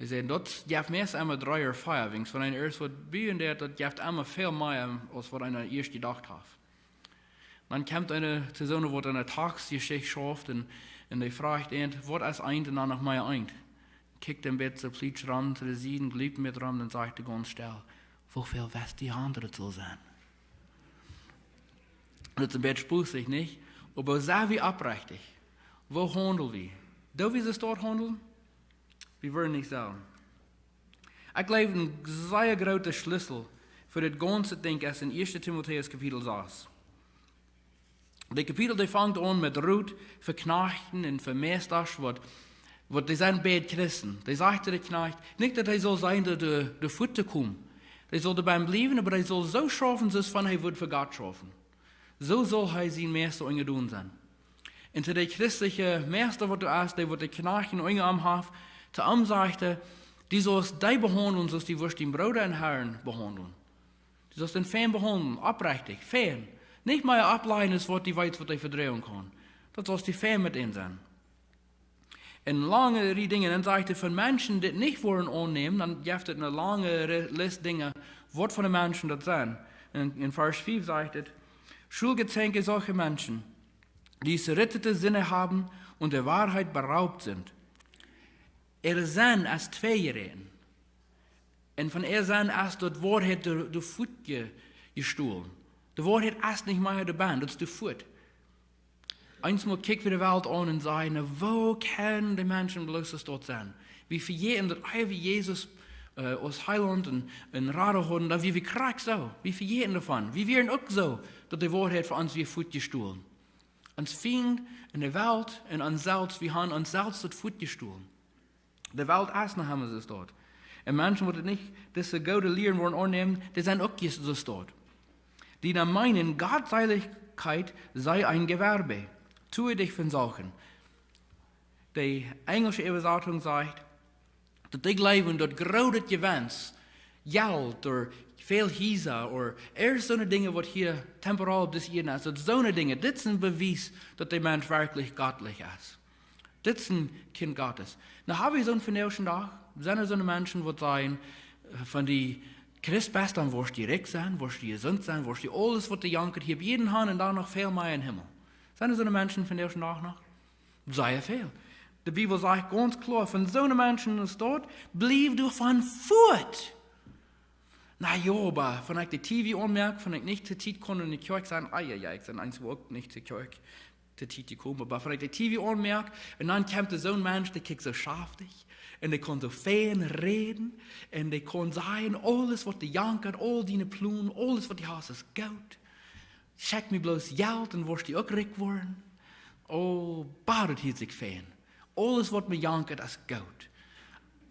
Hee säd: Daut jeft meist emma dree ooda vea, wiels wan eena ieescht waut buen deit, daut jeft emma väl mea aus waut eena ieescht jedocht haft. Dan kjemt eena to soone, waut aun de Taxjeschicht schauft un, un dee fruacht eent, waut es eent un dan noch mea eent? Kjikjt een bät soo plietsch rom to de Sied, gleept met rom, dan sajcht hee gaunz stell: Woo väl weet dee aundre daut saul sennen? Daut es een bät spussich, nich? Oba sent wie oprechtich? Woo haundlen wie? Doo wie soo aus daut haundlen? Wie wudden nich sellen. Ekj jleew, een sea groota Schlüssel fa dit gaunze Dinkj es en ieeschte Timotäus Kapitel sas. Daut Kapitel, daut fangt aun met Rot fa Kjnajchts un fa Meistasch, waut, waut dee sent bie Christen. Dee sajcht to de Kjnajcht, nich daut hee saul sennen, daut de, de Fut to komen. Dee saul doabie bliewen, oba dee saul soo schaufen, soo aus wan hee wudd fa Gott schaufen. Soo saul hee sien Meista unjadon sennen. Un to de christelje Meista, waut doa es, dee waut de Kjnajchts unja am haft, to am sajcht hee: Du saust dee behaundlen, soo aus du wurscht dienen Brooda em Herrn behaundlen. Du saust dän fein behaundlen, oprechtich, fein. Nich mea oppläajen aus waut du weetst, waut hee vedroagen kaun. Daut saust du fein met am sennen. Een lange Rieej Dinja, un dan sajcht hee, von Menschen, dee dit nich wudden aunnämen, dan jeft et eene lange Re-, List Dinja, waut fa Menschen daut sent. En, en Varsch fief sajcht et: Schulgezänke solcher Menschen, die zerrüttete Sinne haben und der Wahrheit beraubt sind. Äa Senn es tweejeräten. Un von äa Senn es daut Woarheit de, de Fut je-, jestolen. De Woarheit es nich mea doabie, daut es de Fut. Eemol kjikj wie de Welt aun un saj: Na, woo kjennen de Menschen bloos soo daut sennen? Wie vejäten daut ea wie Jesus, äh, aus Heilaunt un, un Rada hauden, dan wia wie krakjt soo. Wie vejäten doavon. Wie wieren uk soo, daut de Woarheit von ons wia Fut jestolen. Ons Fiend un de Welt un ons selfst, wie haben ons selfst daut Fut jestolen. De Welt es noch emma soo daut. Un Menschen, waut nich dise goode Lieren wudden aunnämen, dee sent uk soo daut. Die da meinen, Gottseligkeit sei ein Gewerbe, tue dich von solchen. De enjelsche Äwasatunk sajcht, daut dee jleewen, daut grootet Jewinst, Jelt, ooda väl Hiesa, ooda ea soone Dinja, waut hia temporal opp dise Ieed es, daut soone Dinja, dit sent Bewies, daut de Mensch werkjlich gottlich es. Dit es een Kjint Gottes. Nu, hab wie soon vondoagschen Dach? Sent doa soone Menschen, waut sajen, äh, wan du Christ best, dan woascht du rikj sennen, woascht du jesunt sennen, woascht du aules, waut du jankat hia bie dien han un dan noch väl mea em Himmel? Sent doa soone Menschen vondoagschen Dach noch? Sea väl. De Bibel sajcht gaunz kloa, von soone Menschen es daut, bliew doavon fuat. Na jo, oba wan ekj de T V aunmoak, wan ekj nich to Tiet kaun enne Kjoakj sennen, ah jo, jo, ekj sie eent, wua uk nich to Kjoakj to Tiet jekomen, oba wan ekj de T V aunmoak, un dan kjemt doa soon Mensch, dee kjikjt soo schaftich, un dee kaun soo fein räden, un dee kaun sajen, aules waut die jankat, aul diene Plonen, aules waut du hast, es goot. Schekj mie bloos Jelt un woascht du uk rikj woaren. Oh, oba daut hieet sikj fein. Aules waut mie jankat, es goot.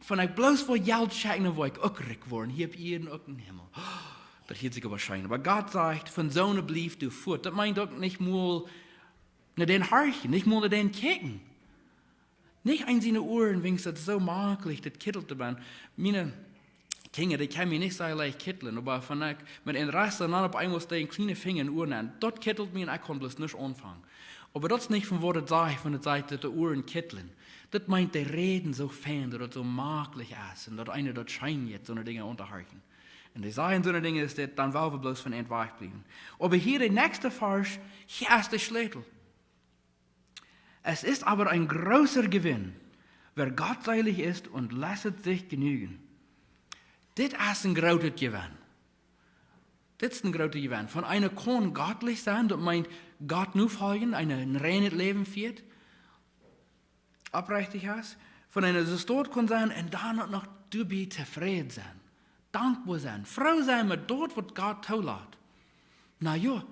Wan ekj bloos fa Jelt schekjen, dan woa ekj uk rikj woaren. Hia opp Ieed un uk em Himmel. Daut hieet sikj oba scheen. Oba Gott sajcht, von soone bliew doa fuat. Daut meent uk nich mol no dän horchen, nich mol no dän kjikjen. Nich eent siene Uaren, wiels daut soo maklich, daut kittelt to sennen. Miene Kjinja, dee kjennen mie nich soo leicht kittlen, oba wan ekj met an rastle, dan opp eemol steit een kjliena Finja em Uah aun. Daut kittelt mie un ekj kaun bloos nuscht aunfangen. Oba daut es nich von waut et sajcht, wan et sajcht, daut de Uaren kittlen. Daut meent, dee räden soo fein, daut et soo maklich es un daut eena daut scheen jeit, soone Dinja auntohorchen. Un dee sajen soone Dinja, es dit, dan well wie bloos von an wajchbliewen. Oba hia de näakjste Varsch, hia es de Schlätel. Es ist aber ein großer Gewinn, wer gottselig ist und lässet sich genügen. Dit es een grootet Jewenn. Dit es een grootet Jewenn. Wan eena kaun gottlich sennen, daut meent Gott nofoljen, eena een reinet Läwen fieren, oprechtich es, wan eena soo stolt kaun sennen un dan uk noch doabie tofräd sennen, dankboa sennen, froo sennen met daut, waut Gott toolat. Na jo,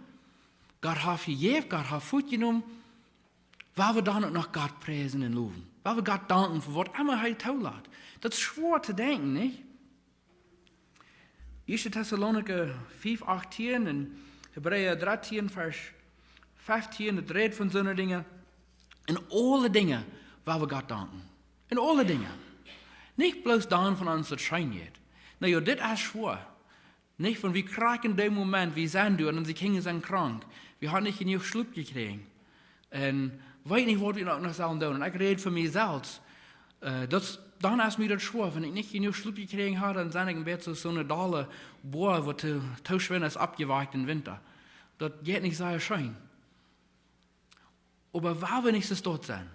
Gott haft jejäft, Gott haft fuatjenomen, woa wie dan uk noch Gott priesen un lowen? Woa wie Gott danken fa waut emma hee toolat? Daut es schwoa to denkjen, nich? Ieeschte Tessalonicha fiew achtieen un Hebräa dartieen, Varsch feftieen, daut rät von soone Dinja. En aule Dinja woa wie Gott danken. En aule Dinja. Nich bloos dan, wan ons daut scheen jeit. Na jo, dit es schwoa. Nich, wan wie krakjt en dän Moment, wie sent doa un onse Kjinja sent krank. Wie haben nich jenuach Schlop jekjräajen. Un weet nich, waut wie noch, noch sellen doonen. Un ekj räd fa mie selfst. Äh, daut, dan es mie daut schwoa, wan ekj nich jenuach Schlop jekjräajen hab, dan sie ekj een bät soo, soo een dolla Boa, waut too, too schwind es oppjewakjt em Winta. Daut jeit nich sea scheen. Oba woa wie nich soo stolt sennen?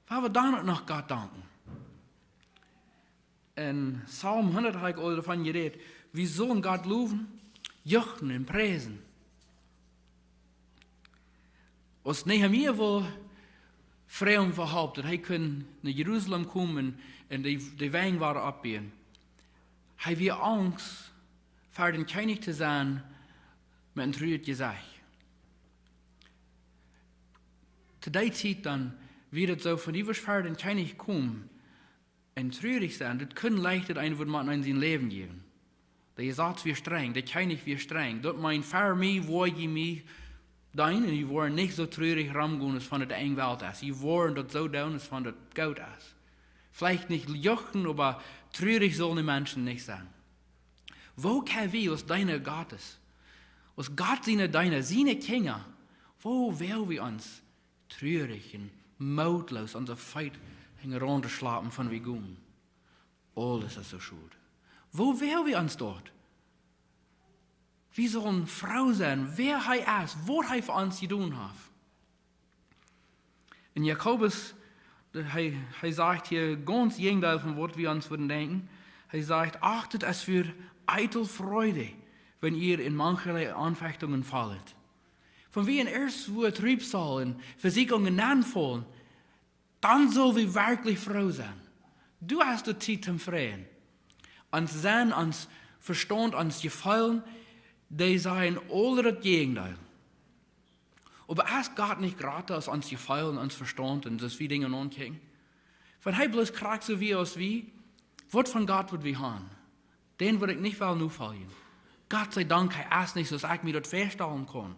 Woa wie dan uk noch Gott danken? En Psalm hundat hab ekj aul doavon jerät. Wie sellen Gott lowen, juchen un priesen. Aus Nehemia wia frie un vehalpt, daut hee kunn no Jerusalem komen un de, de Wenj wada oppbuen. Hee wia angst, ver dän Kjennich to sennen met een truajet Jesecht. To dee Tiet dan wia et soo, wan du wurscht ver dän Kjennich komen un trurich sennen, daut kunn leicht daut eena wudd mau en sien Läwen jäwen. De Jesaz wia strenj, de Kjennich wia strenj. Daut meent, ver mie woa jie mie deenen un jie woaren nich soo trurich romgonen aus wan et de Enj Welt es. Jie woaren daut soo doonen aus wan daut goot es. Veleicht nich juchen, oba trurich sellen de Menschen nich sennen. Woo kjenn wie aus Deena Gottes, aus Gott siene Deena, siene Kjinja, woo woa wie ons trurich un mootloos onse Feet hinjaraun to schlapen, wan wie gonen? Aules es soo schwoa. Woo woa wie ons doa? Wie sellen froo sennen, wäa hee es, waut hee fa ons jedonen haft. En Jakobus, de, hee, hee sajcht hia gaunz Jäajendeel von waut wie ons wudden denkjen. Hee sajcht: „Achtet es für eitel Freude, wenn ihr in mancherlei Anfechtungen fallet.“ Wan wie en irjentwua Triebsal un Vesieekjungen nenfaulen, dan sell wie werkjlich froo sennen. Du hast de Tiet toom freien. Ons Senn, ons Vestaunt, ons Jefeelen, dee sajen aule daut Jäajendeel. Oba es Gott nich jrata aus ons Jefeelen, ons Vestaunt un soo aus wie Dinja aunkjikjen? Wan hee bloos krakjt soo wia aus wie, waut von Gott wudd wie haben? Dän wudd ekj nich wellen nofoljen. Gott sie Dank, hee es nich soo aus ekj mie daut väastalen kaun.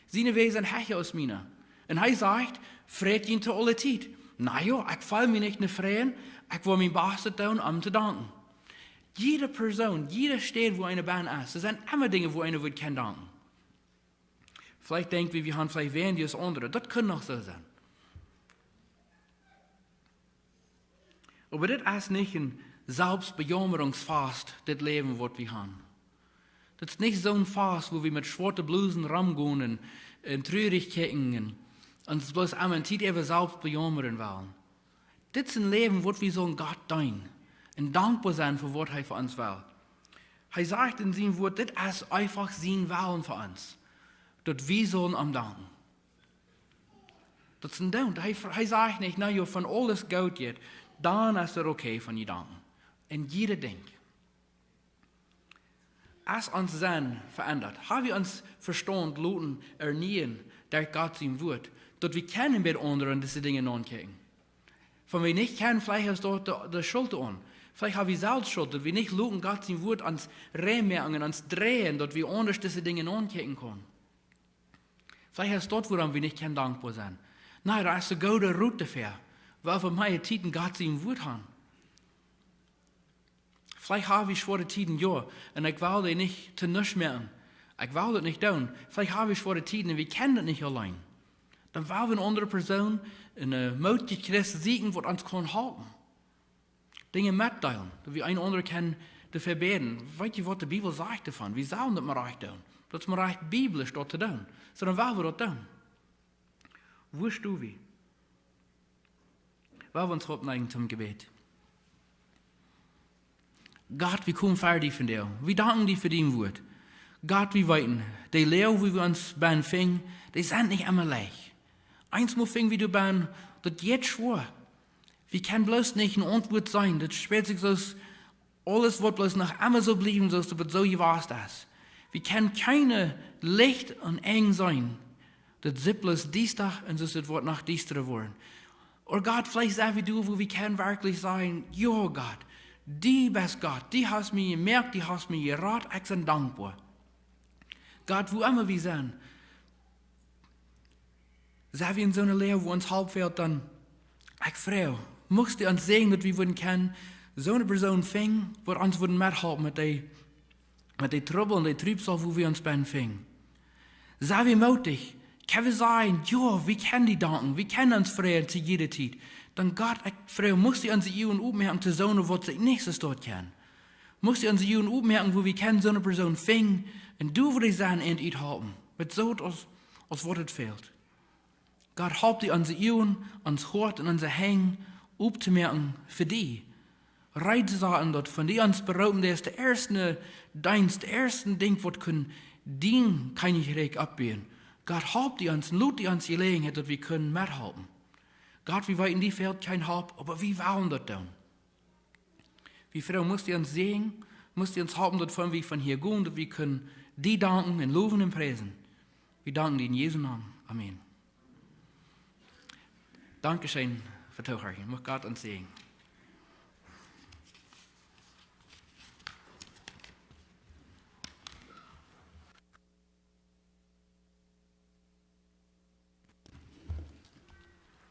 Siene Wäaj sent hecha aus miene. Un hee sajcht: „Freit junt to aule Tiet.“ Na jo, ekj feel mie nich no freien, ekj woa mien Bastet doonen om to danken. Jiede Persoon, jiede Städ, wua eena bennen es, doa sent emma Dinja, wua eena wudd kjennen danken. Veleicht denkj wie, wie haben veleicht weinja aus aundre. Daut kaun noch soo sennen. Oba dit es nich een Selbstbejaumerungsfast, dit Läwen, waut wie haben. Dit es nich soon Fast, wua wie met schwoate Blosen romgonen un, un trurich kjikjen un ons bloos emma de Tiet äwa selfst bejaumren wellen. Dit es een Läwen, waut wie sellen Gott deenen un dankboa sennen fa waut hee fa ons well. Hee sajcht en sien Wort, dit es eefach sien Wellen fa ons, daut wie sellen am danken. Daut es een Doont. Hee, hee sajcht nich, na jo, wan aules goot jeit, dan es et okay, wan jie danken. En jieda Dinkj. Es ons Senn veendat? Ha wie ons Vestaunt loten ernieen derch Gott sien Wort, daut wie kjennen bie aundre aun dise Dinja aunkjikjen? Wan wie nich kjennen, veleicht es daut de, de Schult aun. Veleicht ha wie selfst Schult, daut wie nich loten Gott sien Wort ons rein moaken un ons dreien, daut wie aundasch dise Dinja aunkjikjen kjennen. Veleicht es daut, wuarom wie nich kjennen dankboa sennen. Nä, doa es de goode Rot doafäa. Wiels wie mea Tiet en Gott sien Wort haben. Veleicht ha wie schwoare Tieden, jo. Un ekj well dee nich to nuscht moaken. Ekj well daut nich doonen. Veleicht ha wie schwoare Tieden un wie kjennen daut nich auleen. Dan well wie eene aundre Persoon, een, äh, moodja Christ sieekjen, waut ons kaun halpen. Dinja metdeelen, daut wie een aundren kjennen doafäa bäden. Weet jie, waut de Bibel sajcht doavon? Wie sellen daut mau rajcht doonen. Daut es mau rajcht biblisch, daut to doonen. Soo, dan well wie daut doonen. Wua stonen wie? Well wie ons oppneigen toom Jebäd. Gott, wie komen ver die vondoag. Wie danken die fa dien Wort. Gott, wie weeten, de Loag, wua wie ons befinjen, dee sent nich emma leicht. Eensmol finj wie doa bennen, daut jeit schwoa. Wie kjennen bloos nich een Auntwuat seenen. Daut spieet sikj soo aus aules woat bloos noch emma soo bliewen, soo aus daut soo jewast es. Wie kjennen kjeen Licht aum Enj seenen. Daut sitt bloos diesta un soo es et, woat noch diestera woaren. Oba Gott, veleicht sent wie doa, wua wie kjennen werkjlich sajen, jo Gott, du best Gott, du hast mie jemoakt, du hast mie jerat, ekj sie dankboa. Gott, wua emma wie sent, sent wie en soone Loag, wua ons Help fält, dan, ekj froag, muchst du ons säajnen, daut wie wudden kjennen soone Persoon finjen, waut ons wudden methalpen met dee, met dee Trubbel un dee Triebsal, wua wie ons befinjen. Sent wie moodich, kjenn wie sajen, jo, wie kjennen die danken, wie kjennen ons freien to jiede Tiet. Dan Gott, ekj froag, muchst du onse Uagen oppmoaken to soone, waut sikj nich soo stoakj kjennen. Muchst du onse Uagen oppmoaken, wua wie kjennen soone Persoon finjen, un du wudst an uthalpen, met soo aus, aus waut et fält. Gott, halp die onse Uagen, ons Hoat un onse Henj opptomoaken fa die. Reed to sennen, daut wan du ons beroopen deist, de ieeschte Deenst, de ieeschte Dinkj, waut kaun dien Kjennichrikj oppbuen. Gott, halp die ons, lot die ons Jeläajenheit, daut wie kjennen methalpen. Gott, wie weeten, die fält kjeen Help, oba wie wellen daut doonen. Wie froagen, muchst du ons säajnen, muchst du ons halpen, daut wan wie von hia gonen, daut wie kjennen die danken un lowen un priesen. Wie danken die en Jesu Nomen. Amen. Dankscheen fa Toohorchen. Mucht Gott ons säajnen.